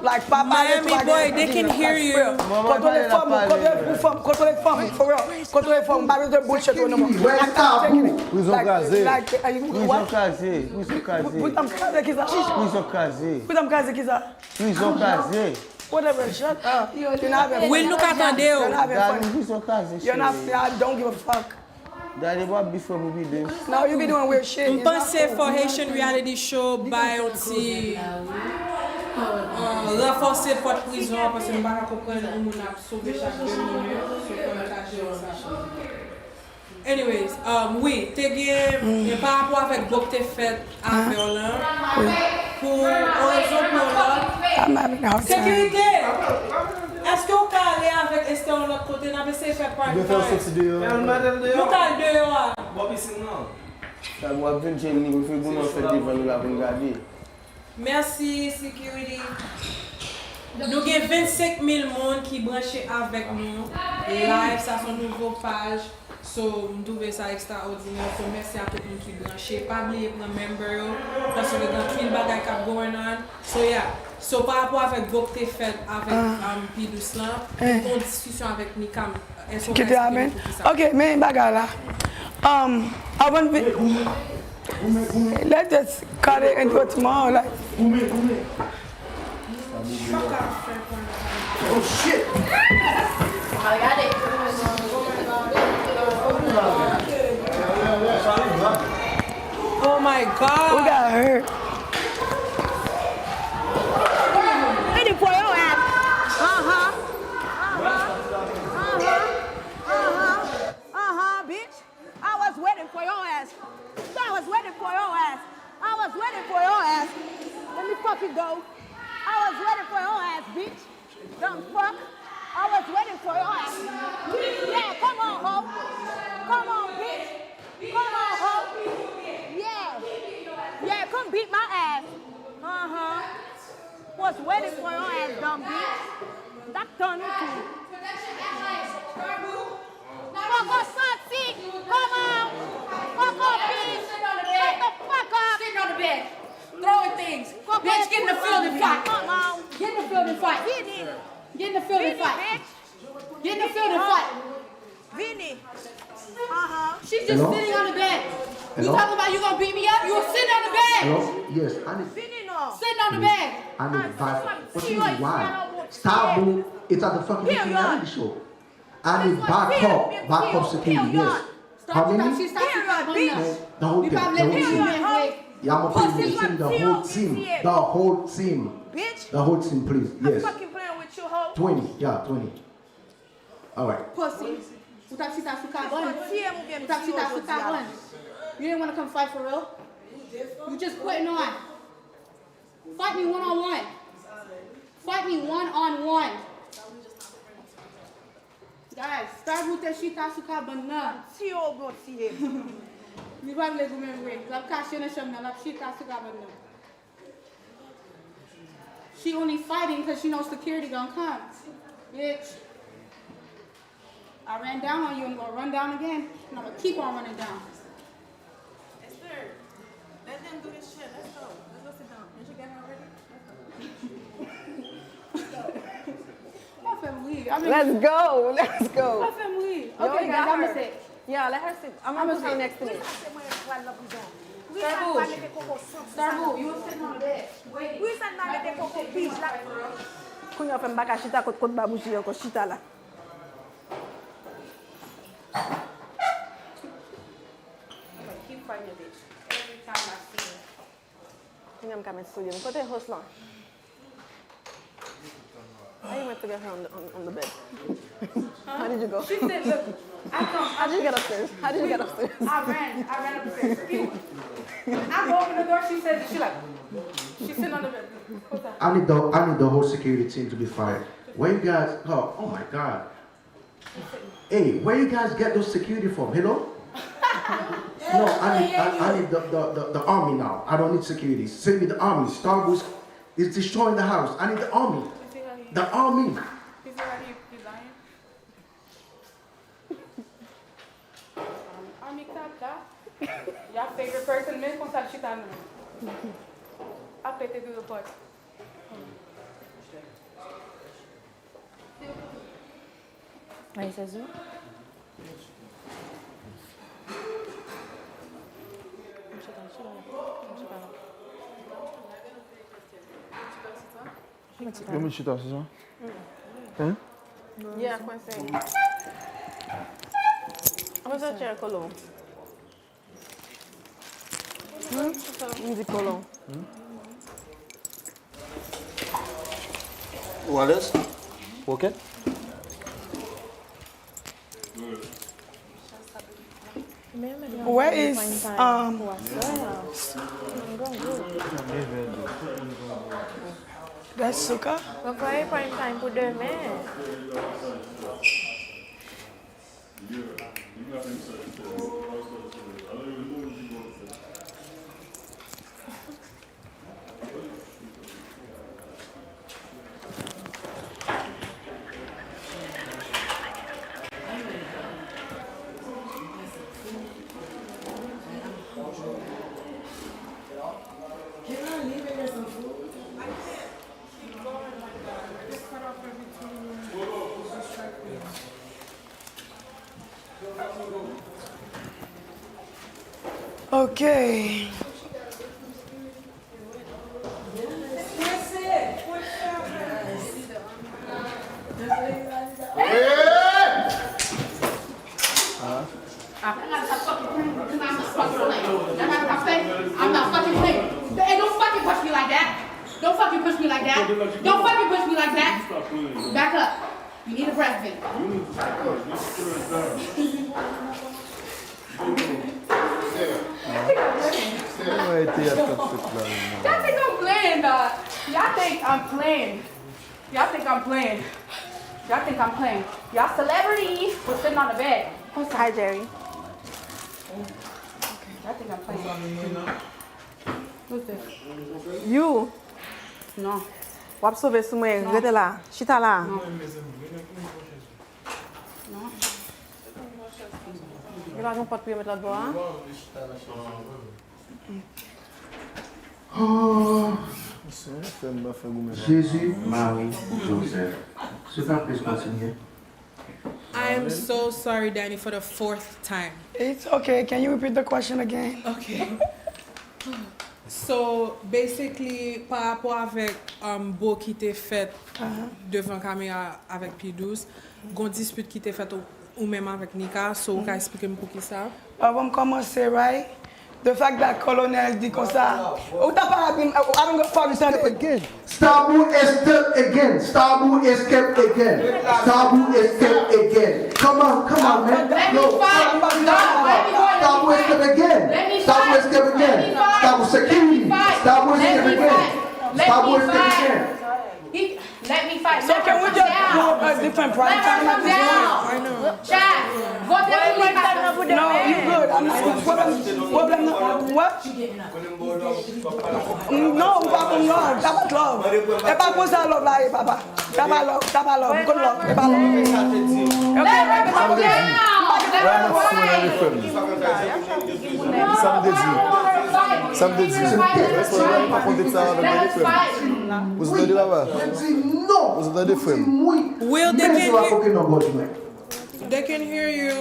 Like, papa, Miami boy, they can hear you. Kontwole fanm ou, kontwole fanm ou, for real. Kontwole fanm ou, pa bezwen bullshit ou no more. I'm not taking it. Prizon kraze. Like, like, what? Prizon kraze. Prizon kraze. Prizon kraze ki sa? Prizon kraze. Prizon kraze. Whatever, shut up. Yo, Will, nou ka tande w. You're not having fun. You're not, I don't give a fuck. Gade w ap bif mwen pou Pidous. Now you be doing weird shit. M panse for Haitian reality show bay yon ti, uh, ranfòse pòt prizon an, paske m pa ka konprann yon moun ap sove chak de minit, so fò nou ka jere sa. Anyways, um, wi, te gen, e, pa rapò avèk bon k te fèt avè w lan, pou yon rezon pou yon lòt. Sekirite! Èske w ka ale avèk Esther yon lòt kote? N ap eseye fè prime time. Nou ka al deyò a. Bò pisin nan. Sa w ap vin jwenn li, pou figou nou fèt devan nou la pou n gade. Mèsi, security. Nou gen vennsenk mil moun ki branche avèk nou live. Sa se yon nouvo paj. So, m twouve sa ekstraòdinè. So, mèsi a tout moun ki branche. Pa bliye pran member yo. Paske gen anpil bagay k ap going on. So, yeah. So, pa rapò avèk bon k te fèt avèk, um, Pidous lan, te gen yon diskisyon avèk Nika. Èske w ka eksplike nou pou ki sa? Ok, men bagay la. Um, avan vi-, let's just cut it and do it tomorrow, like. Oh, shit! Oh my God! We got hurt. Ready for your ass. Uh-huh. Uh-huh. Uh-huh. Uh-huh, bitch. I was waiting for your ass. I was waiting for your ass. I was waiting for your ass. Let me fucking go. I was waiting for your ass, bitch. Dumb fuck. I was waiting for your ass. Yeah, come on, ho. Come on, bitch. Come on, ho. Yeah. Yeah, come beat my ass. Uh-huh. Was waiting for your ass, dumb bitch. T ap tann ou tou. Poko santi. Come on. Poko bitch. Shut the fuck up. Sitting on the bed. Throwing things. Bitch, get in the field and fight. Come on. Get in the field and fight. Get in the field and fight. Get in the field and fight. Vini. Uh-huh. She's just sitting on the bed. You talking about you gonna beat me up? You were sitting on the bed. Hello? Yes, I need. Vini non. Sitting on the bed. I need back. What you mean, why? Stop, boo. It's at the fucking reality show. I need backup. Backup security, yes. How many? Period, bitch. No, don't. You probably let me. Yeah, I'm gonna play with the team, the whole team, the whole team, the whole team, please. Yes. Twenty, yeah, twenty. All right. Pussy. Ou t ap chita sou kabann. Ou t ap chita sou kabann. You didn't want to come fight for real? You just putting on. Fight me one on one. Fight me one on one. Guys, Starboy te chita sou kabann nan. Tiye w bon tiye. Li pa vle goumen vre. L ap kache nan chanm nan, l ap chita sou kabann nan. She only fighting 'cause she knows security gonna come. Bitch. I ran down on you and I'm gonna run down again. And I'm gonna keep on running down. Esther, let them do this shit. Let's go. Let's go sit down. Did you get her already? Let's go. Let's go. Let's go. Let's go. Let's go. Okay, guys, I'm gonna sit. Yeah, let her sit. I'm gonna put her next to me. Starboy, you were sitting on the bed. Wait. Kounye a fè m pa ka chita kot, kot babouchi ankò, chita la. Kounye a m ka met sou li. Kote host lan? How you went to get her on the, on, on the bed? How did you go? She said, "Look, I come, I just got upstairs. How did you get upstairs?" I ran, I ran upstairs. I go open the door, she says, she like, she's sitting on the bed. What's that? I need the, I need the whole security team to be fired. Where you guys? Oh, oh my God. Hey, where you guys get those security from? Hello? No, I need, I, I need the, the, the, the army now. I don't need security. Send me the army. Starbucks is destroying the house. I need the army. The army. Army kaka. Your favorite person, men konsa l chita nou. Ap pete gwo pòt. Ay, sa zo. Yo met chita, se sa? Hein? Yeah, kwense. Kwense chè kolo. Hmm? M di kolon. Ou alèz? Ok. Where is, um, that's suka? Prepare prime time pou demen. Can I leave and get some food? I can't keep going like that. They cut off every twenty minutes. It's distracting. Ok. I'm not fucking playing. I'm not fucking playing. Hey, don't fucking push me like that. Don't fucking push me like that. Don't fucking push me like that. Back up. You need a breath mint. You need to stop playing. This is serious, dog. Y'all think I'm playing, dog. Y'all think I'm playing. Y'all think I'm playing. Y'all think I'm playing. Y'all celebrity was sitting on the bed. Hi, Jerry. Y'all think I'm playing. Who's this? You. Non. W ap sove sou mwen. Non. Rete la. Chita la. Non. Non. Yo pa gen pòt pou yo met lòt bò a? Oh. Jezi, Mari, Jozèf. Siw te plis kontinye. I am so sorry, Danny, for the fourth time. It's okay. Can you repeat the question again? Okay. So, basically, pa rapò avèk, um, bo ki te fèt devan kamera avèk P douz, gon dispit ki te fèt ou, ou menm avèk Nika, so ou ka eksplike m poukisa? Avan m kòmanse, right? The fact that Colonel di konsa, ou ta pa ap di, I don't go for this. Again. Stabu escape again. Stabu escape again. Stabu escape again. Come on, come on, man. Yo, Stabu escape again. Stabu escape again. Stabu security. Stabu escape again. Stabu escape again. Let me fight. So can we just do a different prime time episode? Chat, vote for me. No, you good. I'm not, problem, problem, what? No, ou pa konn love, sa pa t love. E pa konsa love la ye, papa. Sa pa love, sa pa love, ou konn love, e pa love. Sa m te di. Sa m te di. Responsab pa konn tèt sa avèk mwen, frè m. Ou sou tande la, pa? Ou sou tande, frè m? Will, they can hear, they can hear you.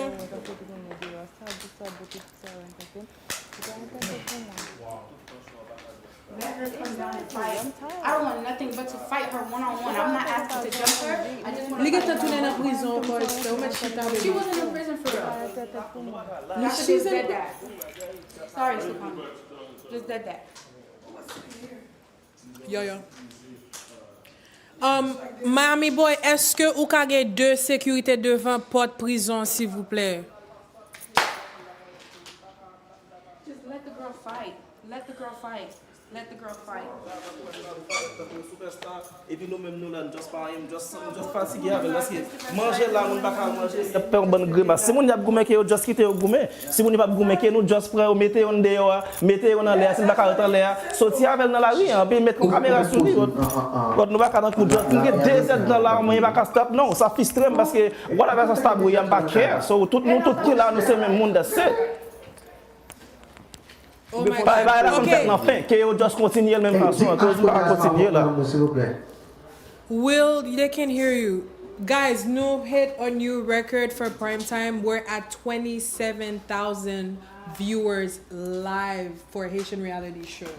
Let her come down and fight. I don't want nothing but to fight her one on one. I'm not asking to jump her. I just want to Li gentan tounen nan prizon ankò, espè ou mèt chita, baby. She was in the prison for real. She was dead that. Sorry, Supan. Just dead that. Yo, yo. Um, Miami Boy, èske ou ka gen de sekirite devan pòt prizon, silvouplè? Just let the girl fight. Let the girl fight. Let the girl fight. Epi nou menm nou la, n just pa, n just, n just fatige avè l, paske manje la, moun pa ka manje, y ap fè yon bann grimas. Si moun y ap goumen, ke yo just kite yo goumen. Si moun yo p ap goumen, ke nou just pran yo, mete yo deyò a, mete yo nan lè a, si n pa ka ret anlè a, soti avè l nan lari a, epi met yon kamera sou li. But nou pa ka tankou just, nou gen de zèdtan la, mwen pa ka stop, non, sa fristre m, paske whatever sa Stabu ye a, m pa care. So, tout nou tout ki la, nou se menm moun, that's it. Oh my Bagay la God. Konn fèt nan fen, ke yo just kontinye l menm fason an, koz nou pa ka kontinye la. Will, they can hear you. Guys, nou hit a new record for prime time. We're at twenty-seven thousand viewers live for Haitian reality show.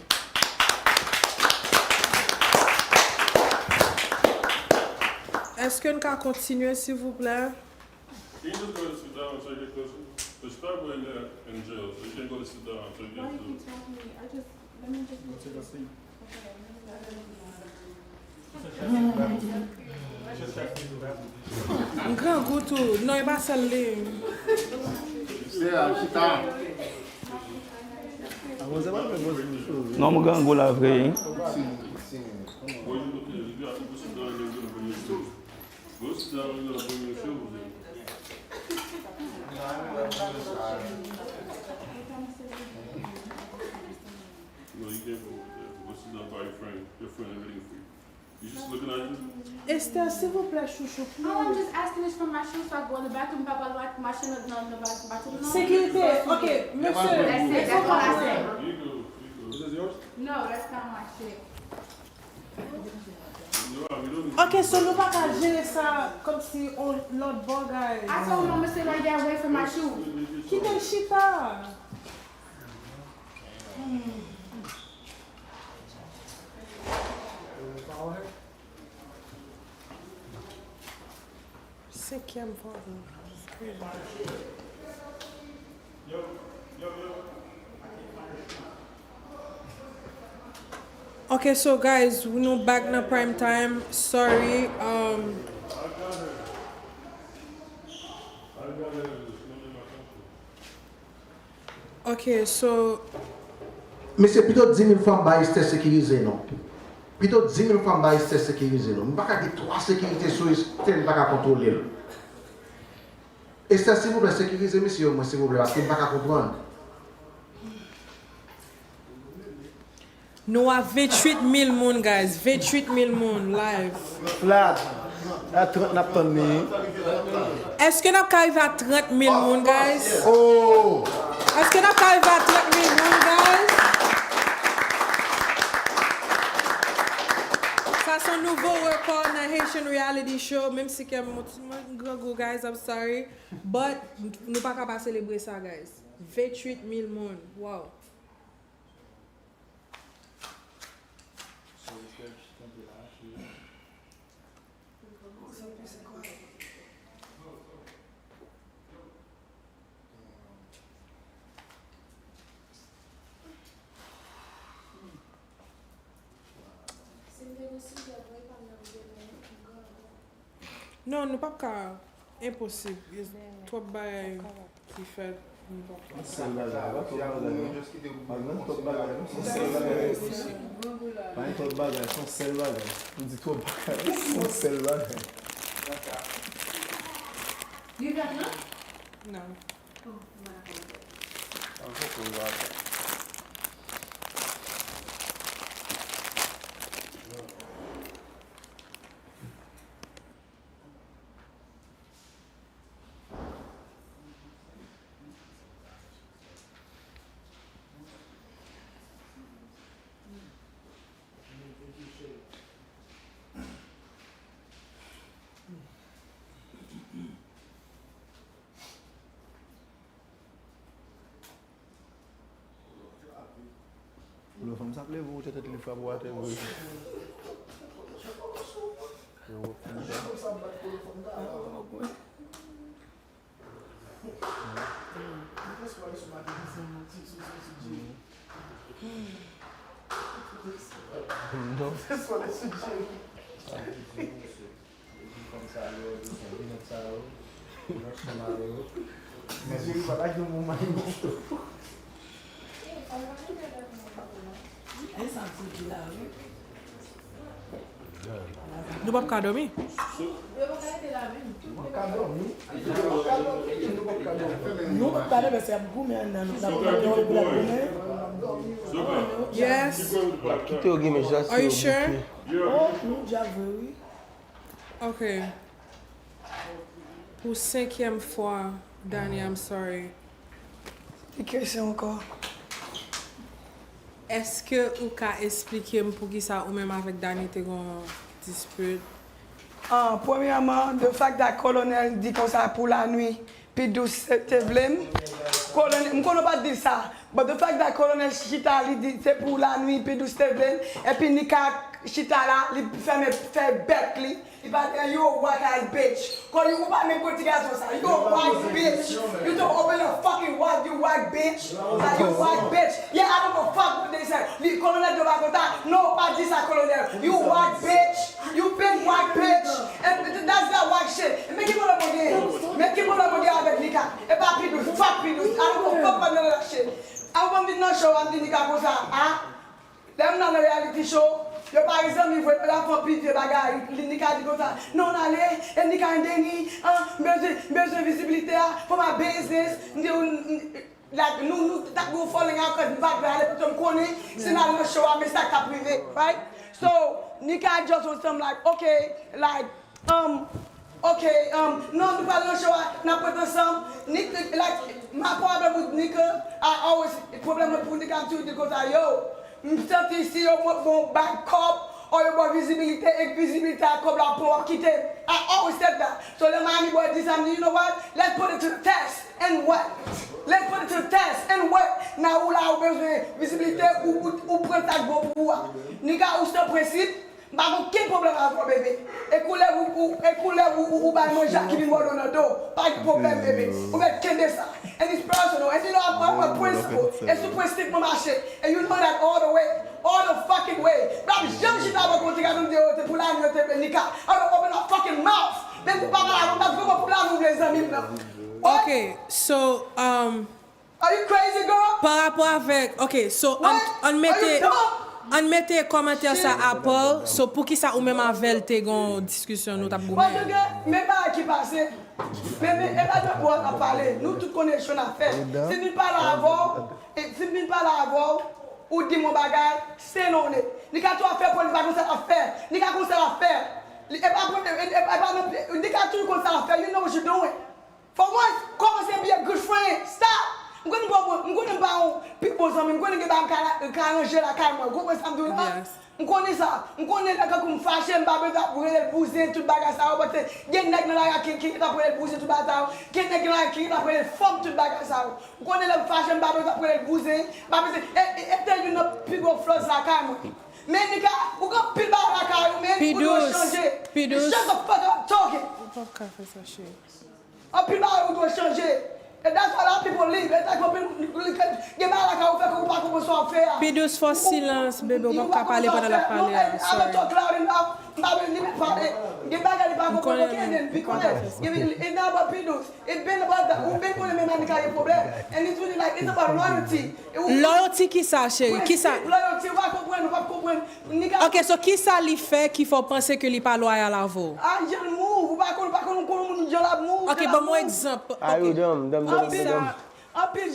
Èske n ka kontinye, silvouplè? Can you just go to sit down until you get closer? There's Starboy in there in jail, so you can go to sit down until you get closer. Why you keep talking to me? I just, let me just go take a seat. M grangou tou. Non, e pa sèl li. Se a, chita. Non, m grangou la vre, wi. Go sit down, you gotta bring your shoes. Go sit down, you gotta bring your shoes in. No, you can't go over there. Go sit down by your friend. Your friend is waiting for you. You just looking at you? Esther, silvouplè, chouchou, No, I'm please. Just asking this for my shoes so I go in the bathroom, pa pral machin nan nan bathroom. Sekirite, ok, mesye. That's it, that's what I said. You go, you go. No, that's not my shit. Ok, so nou pa ka jere sa kòmsi on lòt bò, guys. I told him I'ma sit right there and wait for my shoes. Kite l chita. Senkyèm fwa. Ok, so guys, nou back nan prime time. Sorry. Um, ok, so. Mesye, pito di mil fwa m ba Esther sekirize non. Pito di mil fwa m ba Esther sekirize non. M pa ka gen twa sekirite sou Esther, m pa ka kontwole l. Esther, silvouplè, sekirize mesye yo mwen, silvouplè, paske m pa ka konprann. Nou a venntuit mil moun, guys. Venntuit mil moun live. Flat. A trant n ap tann li. Èske n ap ka rive a trant mil moun, guys? Oh! Èske n ap ka rive a trant mil moun, guys? Sa se yon nouvo rekò nan Haitian Reality Show, menm si kè m yon ti mwen grangou, guys, I'm sorry. But nou pa ka pa selebre sa, guys. Venntuit mil moun. Wow. Non, nou p ap ka. Enposib. Twòp bagay ki fèt. Nou p ap ka. Yon sèl bagay, pa twòp bagay, non. Pa gen twòp bagay, non. Se yon sèl bagay. Pa gen twòp bagay, se yon sèl bagay. M di twòp bagay, se yon sèl bagay. Li vèt, non? Non. Kolo fanm sa ap leve ou tèt li frape w atè vre. Yo wè fanm sa. Non. Epi fanm sa yo, epi se linèt sa yo, nan chanm avè yo. Mezire pa lage yon moun mayi moto. E sa m soti la, wi. Nou p ap ka dòmi. Nou p ap ka dòmi, paske ap goumen anndan, nou p ap goumen. Yes. Kite yo gen men jase yo bouke. Oh, nou dja vre, wi. Ok. Pou senkyèm fwa, Dani, I'm sorry. Ki kesyon ankò? Èske ou ka esplike m poukisa ou menm avèk Dani te gen yon dispit? Ah, premyèman, the fact that Kolonèl di konsa pou lanwi, P Douce te, te vle m. Kolonèl, m konnen w pa t di l sa. But the fact that Kolonèl chita, li di se pou lanwi, P Douce te vle l. Epi Nika chita la, li fèmen, fè bèk li. Li pa t gen yo, white ass bitch. Kon yo, ou pa menm konn ti gason sa. You a white bitch. You don't open a fucking white, you white bitch. Like, you white bitch. Yeah, I don't give a fuck what they say. Li, Kolonèl yo pa kontan. Non, pa di sa, Kolonèl. You white bitch. You big white bitch. And that's that white shit. Men ki pwoblèm ou gen? Men ki pwoblèm ou gen avèk Nika? E pa P Douce. Fuck P Douce. I don't give a fuck about none of that shit. Avan m vin nan show, m di Nika konsa, ah? Lè m nan reality show, yo pa gen zanmi vre, yo la fè anpil vye bagay. Li, Nika di konsa, non, n ale, e Nika and Deni, ah, m bezwen, m bezwen vizibilite a, for my business. M di, m, Like, nou, nou t ap gen yon falling out, cause m pa t vle ale, paske m konnen, si n al nan show a, men sa k t ap rive, right? So, Nika just on some, like, okay, like, um, okay, um, non, nou pral nan show a, n ap ret ansanm. Nik, like, my problem with Nika, I always, pwoblèm mwen pou Nika, m toujou di l konsa, yo, m santi si yo mwen bon bag kòb, or yo ba w vizibilite, e vizibilite ak kòb la pran, w ap kite m. I always said that. So, lè Miami Boy di sa, m di, you know what? Let's put it to the test. And what? Let's put it to the test. And what? Nan ou la, ou bezwen vizibilite, ou, ou, ou pran sa k bon pou ou a. Nika, ou san prensip, m pa gen okenn pwoblèm avè w, bebe. E koulè ou, ou, e koulè ou, ou, ou bay manje a ki vin mòde w nan do. Pa gen pwoblèm, bebe. Ou mèt kenbe sa. And it's personal. And you know, I'm, I'm a principle. E sou prensip mwen mache. And you know that all the way. All the fucking way. M p ap janm chita avè w pou w te ka vin m di yo te pou lanwi yo te vle Nika. I don't open my fucking mouth. Men pou papa la, mwen pa t vrèman pou lanwi w vle zanmi m nan. Ok, so, um, Are you crazy, girl? Pa rapò avèk, ok, so, ann, What? Ann Are you mete, dumb? Ann mete kòmantè sa Shit. Apa, so, poukisa ou menm avè l te gen yon diskisyon, nou t ap goumen? Paske, men bagay ki pase, men, men, e pa de ou ap pale, nou tout konnen jan n ap fè. Si m vin pale avè w, e, si m vin pale avè w, ou di m yon bagay, se non, li. Nika tou ap fè pou li pa konn sa l ap fè. Nika konn sa l ap fè. Li, e pa, e, e, e pa non, Nika tou konn sa l ap fè. You know what you doing. For once, kòmanse be a good friend. Stop! M konnen m pa bon, m konnen m pa yon pi bon zanmi. M konnen gen bagay m ka, ka ranje lakay mwen. Ou konprann sa m di w la? Yes. M konnen sa. M konnen lè kankou m fache, m pa bezwen ap rele l bouzen, tout bagay sa yo. Paske gen nèg nan lari a ki, ki, ki t ap rele l bouzen, tout bagay sa yo. Gen nèg nan lari a ki, ki t ap rele l fanm, tout bagay sa yo. M konnen lè m fache, m pa bezwen ap rele l bouzen. M pa bezwen, e, e, e tèl youn nan pi gwo flaws lakay mwen. Men Nika, ou gen anpil bagay lakay ou, men ou dwe chanje. P Douce. Shut the fuck up talking. Ou p ap ka fè sa, cheri. Anpil bagay ou dwe chanje. And that's why a lot of people leave. It's like when people, gen bagay la ka ou fè ke ou pa konprann sa w ap fè a. Pidous, fè silans, bebe, ou p ap ka pale pandan l ap pale a. Sorry. I'm not talk loud enough. M pa vle ni pale. Gen bagay li pa konprann, okay, then be quiet. It's not about Pidous. It's been about that. Ou been konnen menm Anika gen pwoblèm. And it's really like, it's about loyalty. Loyalty kisa, cheri? Kisa? Loyalty, ou pa konprann, ou p ap konprann. Ok, so kisa li fè ki fè w panse ke li pa loyal avè w? Ah, jan l move, ou pa konn, ou pa konn, konn moun jan l ap move. Ok, ban m yon egzanp. Ayo, danm, danm, danm, danm. Anpil,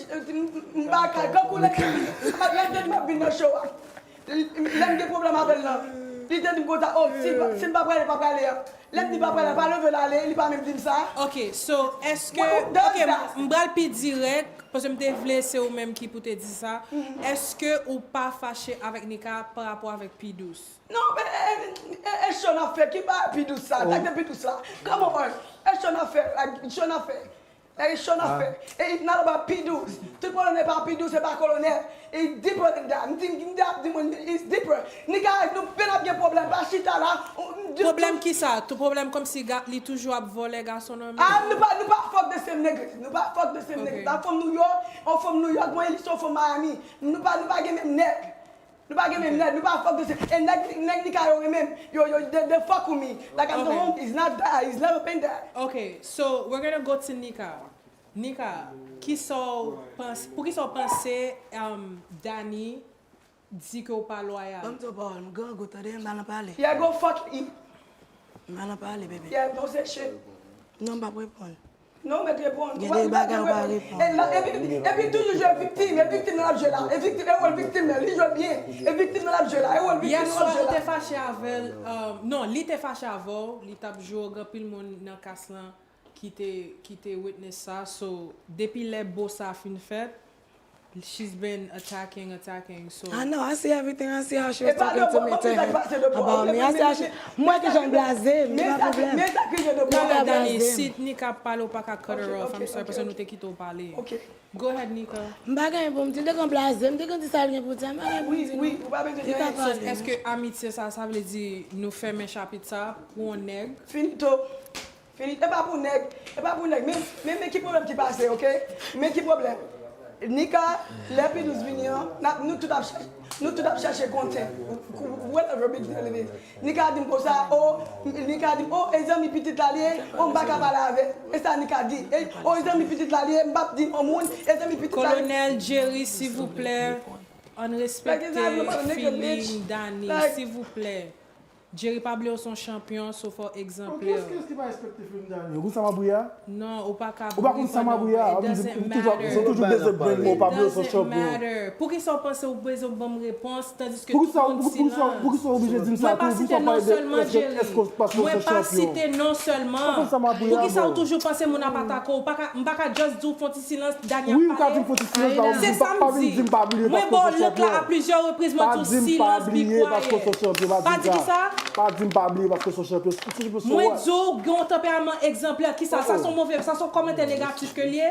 m pa ka, kankou lè, lè m te di m ap vin nan show a. Lè m gen pwoblèm avè l lan, li te di m konsa, oh, si l pa, si l pa prale, pa prale an. Lè m di pa prale, pa leve l ale, li pa menm di m sa. Ok, so, èske, ok, m pral pi dirèk, paske m te vle se ou menm ki pou te di sa. Èske ou pa fache avèk Nika pa rapò avèk Pidous? Non, men, e, e, e, e show n ap fè, ki pa Pidous sa, sa ki te Pidous la. Come on, e show n ap fè, like, show n ap fè. E show n ap fè. E it's not about Pidous. Tout pwoblèm e pa Pidous, e pa Kolonèl. It's deeper than that. M di, m di ap di moun, it's deeper. Nika, nou pèn ap gen pwoblèm, pa chita la. Pwoblèm kisa? Tout pwoblèm kòmsi li toujou ap vòlè gason nan men. Ah, nou pa, nou pa fuck the same niggas. Nou pa fuck the same niggas. La fanm New York, yon fanm New York, mwen, li se yon fanm Miami. Nou pa, nou pa gen menm nèg. Nou pa gen menm nèg, nou pa fuck the same. E nèg, nèg Nika yo renmen m. Yo, yo, they, they fuck with me. Like I'm the homie. It's not that. It's never been that. Ok, so we're gonna go to Nika. Nika, kisa w panse, pou kisa w panse, um, Dani di ke w pa loyal? Ban m di w pawòl, m grangou, tande, m pa nan pale. Yeah, go fuck it. M pa nan pale, bebe. Yeah, don't say shit. Non, m p ap reponn. Non, mèt reponn. Gen de bagay ou pa reponn. E la, epi, epi toujou jwe viktim, e viktim nan l ap jwe la. E viktim, e wòl viktim nan, li jwe byen. E viktim nan l ap jwe la, e wòl viktim nan l ap jwe la. Yèswa ou te fache avè l, um, non, li te fache avè w, li t ap joure anpil moun nan kas lan ki te, ki te witness sa. So, depi lè bo sa fin fèt, she's been attacking, attacking, so. I know, I see everything, I see how she was talking to me, to him, about me. I see how she, m wè kijan l blaze m, li pa pwoblèm. Li pa blaze m. Dani, si Nika ap pale, ou pa ka cut her off, I'm sorry, paske nou te kite w pale. Go ahead, Nika. M pa gen anyen pou m di, m te gen blaze, m te gen di sa l gen pou di, m pa gen pou m di non. Li ka pale. So, èske amitye sa, sa vle di nou fèmen chapit sa pou yon nèg? Finito. Fini, e pa pou nèg, e pa pou nèg. Men, men, men ki pwoblèm ki pase, ok? Men ki pwoblèm. Nika, lè Pidous vini an, n ap, nou tout ap chèche, nou tout ap chèche konten. Whatever big deal it is. Nika di m konsa, oh, Nika di m, oh, e zanmi pitit la li ye, oh, m pa ka pale avè l. E sa Nika di. E, oh, e zanmi pitit la li ye, m p ap di yon moun, e zanmi pitit la li ye. Kolonèl Jerry, silvouplè, ann respekte feeling Dani, silvouplè. Jerry pa bliye w se yon chanpyon, so fò egzanplè. Kiyès, kiyès ki pa respekte film Dani? Ou konn sa m ap ri a? Non, ou pa ka ri pandan, it doesn't matter. Ou pa konn sa m ap ri a? Ou toujou, ou toujou, ou toujou beze brain mwen, ou pa bliye w se yon chanpyon. It doesn't matter. Poukisa w panse ou bezwen ban m repons, tandiske tout moun silans? Poukisa, poukisa, poukisa w oblije di m sa tou? Poukisa w pale de èske, èske w, paske w se yon chanpyon? Mwen pa site non sèlman. Ou pa konn sa m ap ri a, bro. Poukisa ou toujou panse moun ap atake w? Ou pa ka, m pa ka just di w fè yon ti silans, Dani ap pale. Wi, ou ka di m fè yon ti silans, pa vin di m pa bliye paske w se yon chanpyon. Mwen ba w lòt la a plizyè repriz, mwen di w silans, be quiet. Pa di m pa bliye paske w se yon chanpyon, pa di m sa. Pa di m pa bliye paske w se yon chanpyon. Mwen di w gen yon tanperaman egzanplè. Kisa? Sa se yon move, sa se yon kòmantè negatif ke l ye?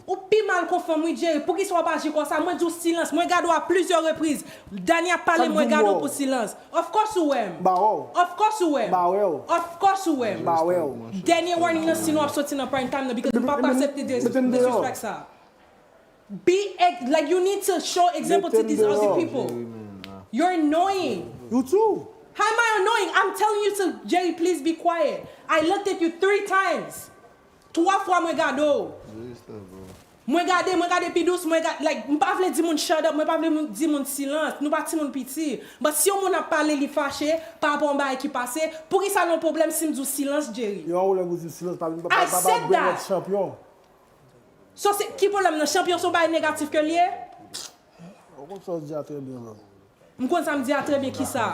Ou pi mal k on fanm, wi, Jerry. Poukisa w ap aji konsa? Mwen di w silans. Mwen gade w a plizyè repriz. Dani ap pale, mwen gade w pou silans. Of course ou wè m. Of course ou wè m. Of course ou wè m. Dènye warning nan, sinon w ap soti nan prime time nan, because m p ap aksepte dis-, disrespect sa. Be ex-, like, you need to show example to these other people. You're annoying. You too. How am I annoying? I'm telling you to, Jerry, please be quiet. I looked at you three times. Twa fwa mwen gade w. Mwen gade, mwen gade Pidous, mwen gade, like, m pa vle di moun shut up, mwen pa vle moun, di moun silans, nou pa timoun piti. But si yon moun ap pale, li fache pa rapò yon bagay ki pase, poukisa l yon pwoblèm si m di w silans, Jerry? Yo, ou lè pou di silans, pa, pa, pa, pa, pa, pa, chanpyon. So, se, ki pwoblèm nan? Chanpyon se yon bagay negatif ke l ye? Ou konn sa w di a trè byen, man. M konn sa m di a trè byen, kisa?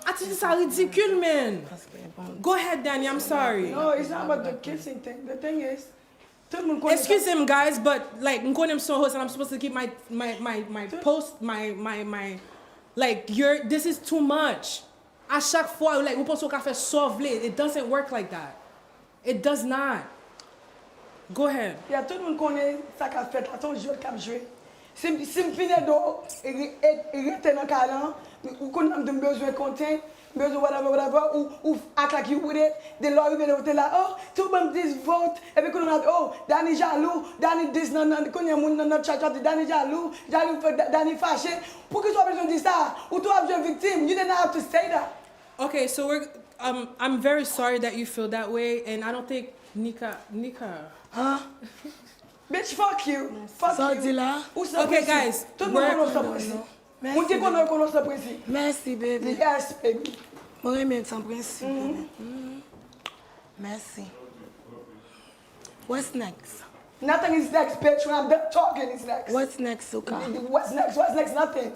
Atitid sa ridikil, man. Go ahead, Dani, I'm sorry. No, it's not about the kissing thing. The thing is, tout moun konnen sa. Excuse him, guys, but, like, m konnen m se yon host and I'm supposed to keep my, my, my, my post, my, my, my, like, you're, this is too much. A chak fwa, like, ou panse w ka fè sa w vle. It doesn't work like that. It does not. Go ahead. Yeah, tout moun konnen sa k ap fèt la, se yon jwèt k ap jwe. Si, si m fin ede w, e, e, e rete nan kay lan, ou konn m di m bezwen konten, Bezwen whatever, whatever, ou, ou act like you with it, then lè w rive lè w te la, oh, tout banm dis vote, epi kounye a, oh, Dani jalou, Dani dis nan, nan, kounye a moun nan, nan chat, chat, Dani jalou, jalou, Da- Dani fache. Poukisa w bezwen di sa? Ou tou ap jwe viktim, you did not have to say that. Okay, so we're, um, I'm very sorry that you feel that way, and I don't think Nika, Nika. Bitch, fuck you. Fuck you. Sa w di la? Ou san Okay, prensip. Guys, Tout moun we're- konnen w san prensip. Moun ki konnen w konnen w san prensip. Mèsi, baby. Yes, baby. Mwen renmen l san prensip, baby. Mm. Mèsi. What's next? Nothing is next, bitch. When I'm done talking, it's next. What's next, Souka? What's next? What's next? Nothing.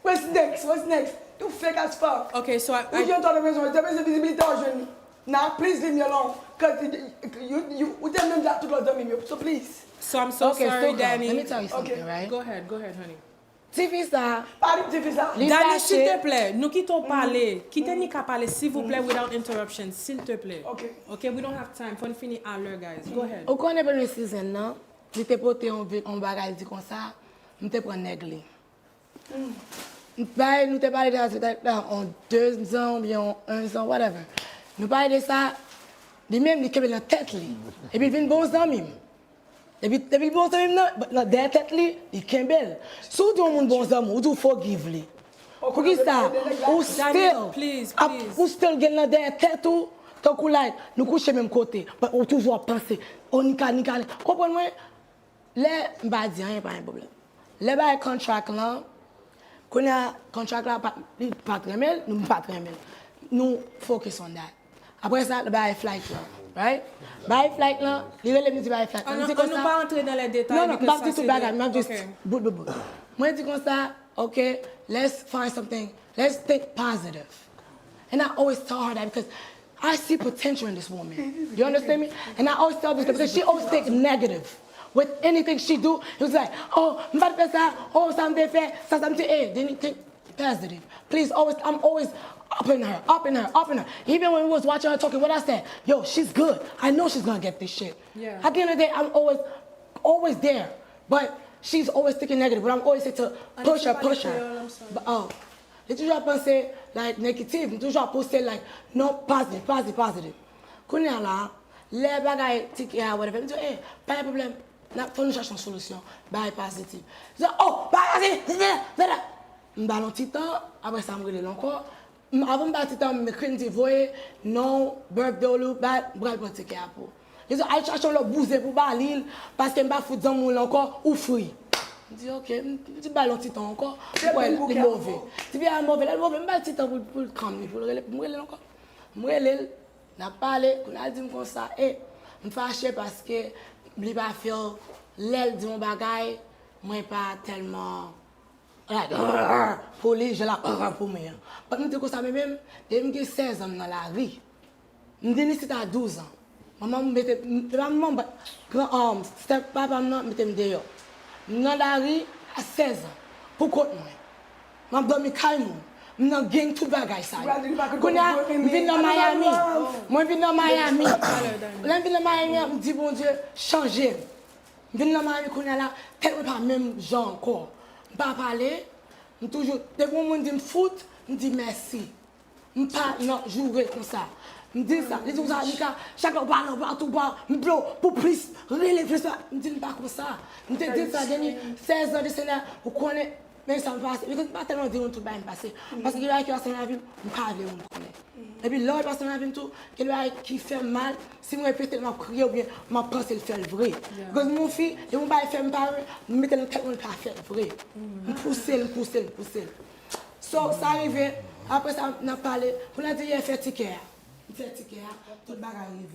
What's next? What's next? You fake as fuck. Okay, so I, Ou jwenn twa de rezon, te bezwen vizibilite w jwenn li. Now, please leave me alone. Cause you, you, ou te menm jan tout lòt zanmi m yo. So please. So I'm so Okay, sorry, Souka, Dani. Let me tell you something, Okay. Right? Go ahead, go ahead, honey. Ti fi sa, Pa di m ti fi sa. Li Dani, fache. Silteplè, nou kite w pale. Kite Nika pale, silvouplè, without interruption, silteplè. Okay. Okay, we don't have time. Fò n fini alè, guys. Go ahead. Ou konnen premye season nan, li te pote yon, vi- yon bagay, li di konsa, m te pran nèg li. M bay, nou te pale de sa, se te yon de zan, oubyen yon en zan, whatever. Nou pale de sa, li menm, li kenbe nan tèt li. Epi l vin bon zanmi m. Depi, depi l bon zanmi m nan, nan dèyè tèt li, li kenbe l. Si w di yon moun bon zanmi, ou di w forgive li. Poukisa ou still, Please, ap, please. Ou still gen l nan dèyè tèt ou, tankou like, nou kouche menm kote, but ou toujou ap panse, oh, Nika, Nika, Nika. Konprann mwen? Lè, m pa di anyen, pa gen pwoblèm. Lè bagay contract lan, kounye a, contract la, pa- li pa t renmen l, nou pa t renmen l. Nou focus on that. Apre sa, l bay flight lan, right? Bay flight lan, li rele m, li di bay flight lan. M di Ann nou pa antre nan lè detay. Non, non, m p ap di tout bagay, m ap just bout, bout, bout. Mwen di konsa, okay, let's find something, let's think positive. And I always tell her that because I see potential in this woman. You understand me? And I always tell this because she always think negative. With anything she do, it was like, oh, m pa t fè sa, oh, sa m te fè, sa, sa m te, eh, then you think positive. Please, always, I'm always upping her, upping her, upping her. Even when we was watching her talking, what I said, yo, she's good. I know she's gonna get this shit. Yeah. At the end of the day, I'm always, always there. But she's always thinking negative. But I'm always say to push her, push her. Creole, I'm sorry. But, oh, li toujou ap panse, like, negative. M toujou ap pouse, like, non, positive, positive, positive. Kounye a la, lè bagay tikè a, whatever, m di, eh, pa gen pwoblèm. N ap fè nou chache yon solisyon. Bagay pozitif. Li di, oh, bagay pozitif, m ba l yon ti tan, apre sa, m rele l ankò. M, avan m ba l ti tan, m ekri, m di, voye non, birthday w, li ba, m pral pran tikè a pou ou. Li di, al chache yon lòt bouzen pou ba li l, paske m pa fout zanmi w la ankò, ou free. M di, ok, m di, ba l yon ti tan ankò, m kwè li move. Ti fi a move, lè l move, m ba l ti tan pou, pou l calm li, pou l rele, pou m rele l ankò. M rele l, n ap pale, kounye a l di m konsa, e, m fache paske li pa feel, lè l di yon bagay, mwen pa tèlman, like, pou li, jan l ap pou mwen an. But m di konsa, men menm, depi m gen sèz an, m nan lari. M vin isit a douz an. Manman m mete m, se pa manman m, but gran, um, step papa m nan mete m deyò. M nan lari a sèz an, pou kont mwen. M ap dòmi kay moun. M nan gang, tout bagay sa yo. Kounye a, m vin nan Miami. Mwen vin nan Miami. Lè m vin nan Miami an, m di Bondye, chanje m. M vin nan Miami kounye a la, tèt mwen pa menm jan ankò. M pa pale, m toujou, depi yon moun di m fout, m di mèsi. M pa nan joure konsa. M di sa, li di konsa, Nika, chak lè w pale, w pa tou pa, m vle w pou plis, rele plis, m di m pa konsa. M te di sa, Dani, sèz an de Senyè, ou konnen, men sa m pase. Because m pa tèlman di moun tout bagay m pase. Paske gen bagay ki pase nan lavi m, m pa vle moun konnen. Epi lè w pase nan lavi m tou, gen bagay ki fè m mal, si m repete l, m ap kriye oubyen m ap panse l fè l vre. Because m yon fi, depi yon bagay fè m pa renmen, m mete nan tèt mwen l pa fè l vre. M pouse l, m pouse l, m pouse l. So, sa rive, apre sa, n ap pale, pou n a di yè fè tikè a. M fè tikè a, tout bagay rive.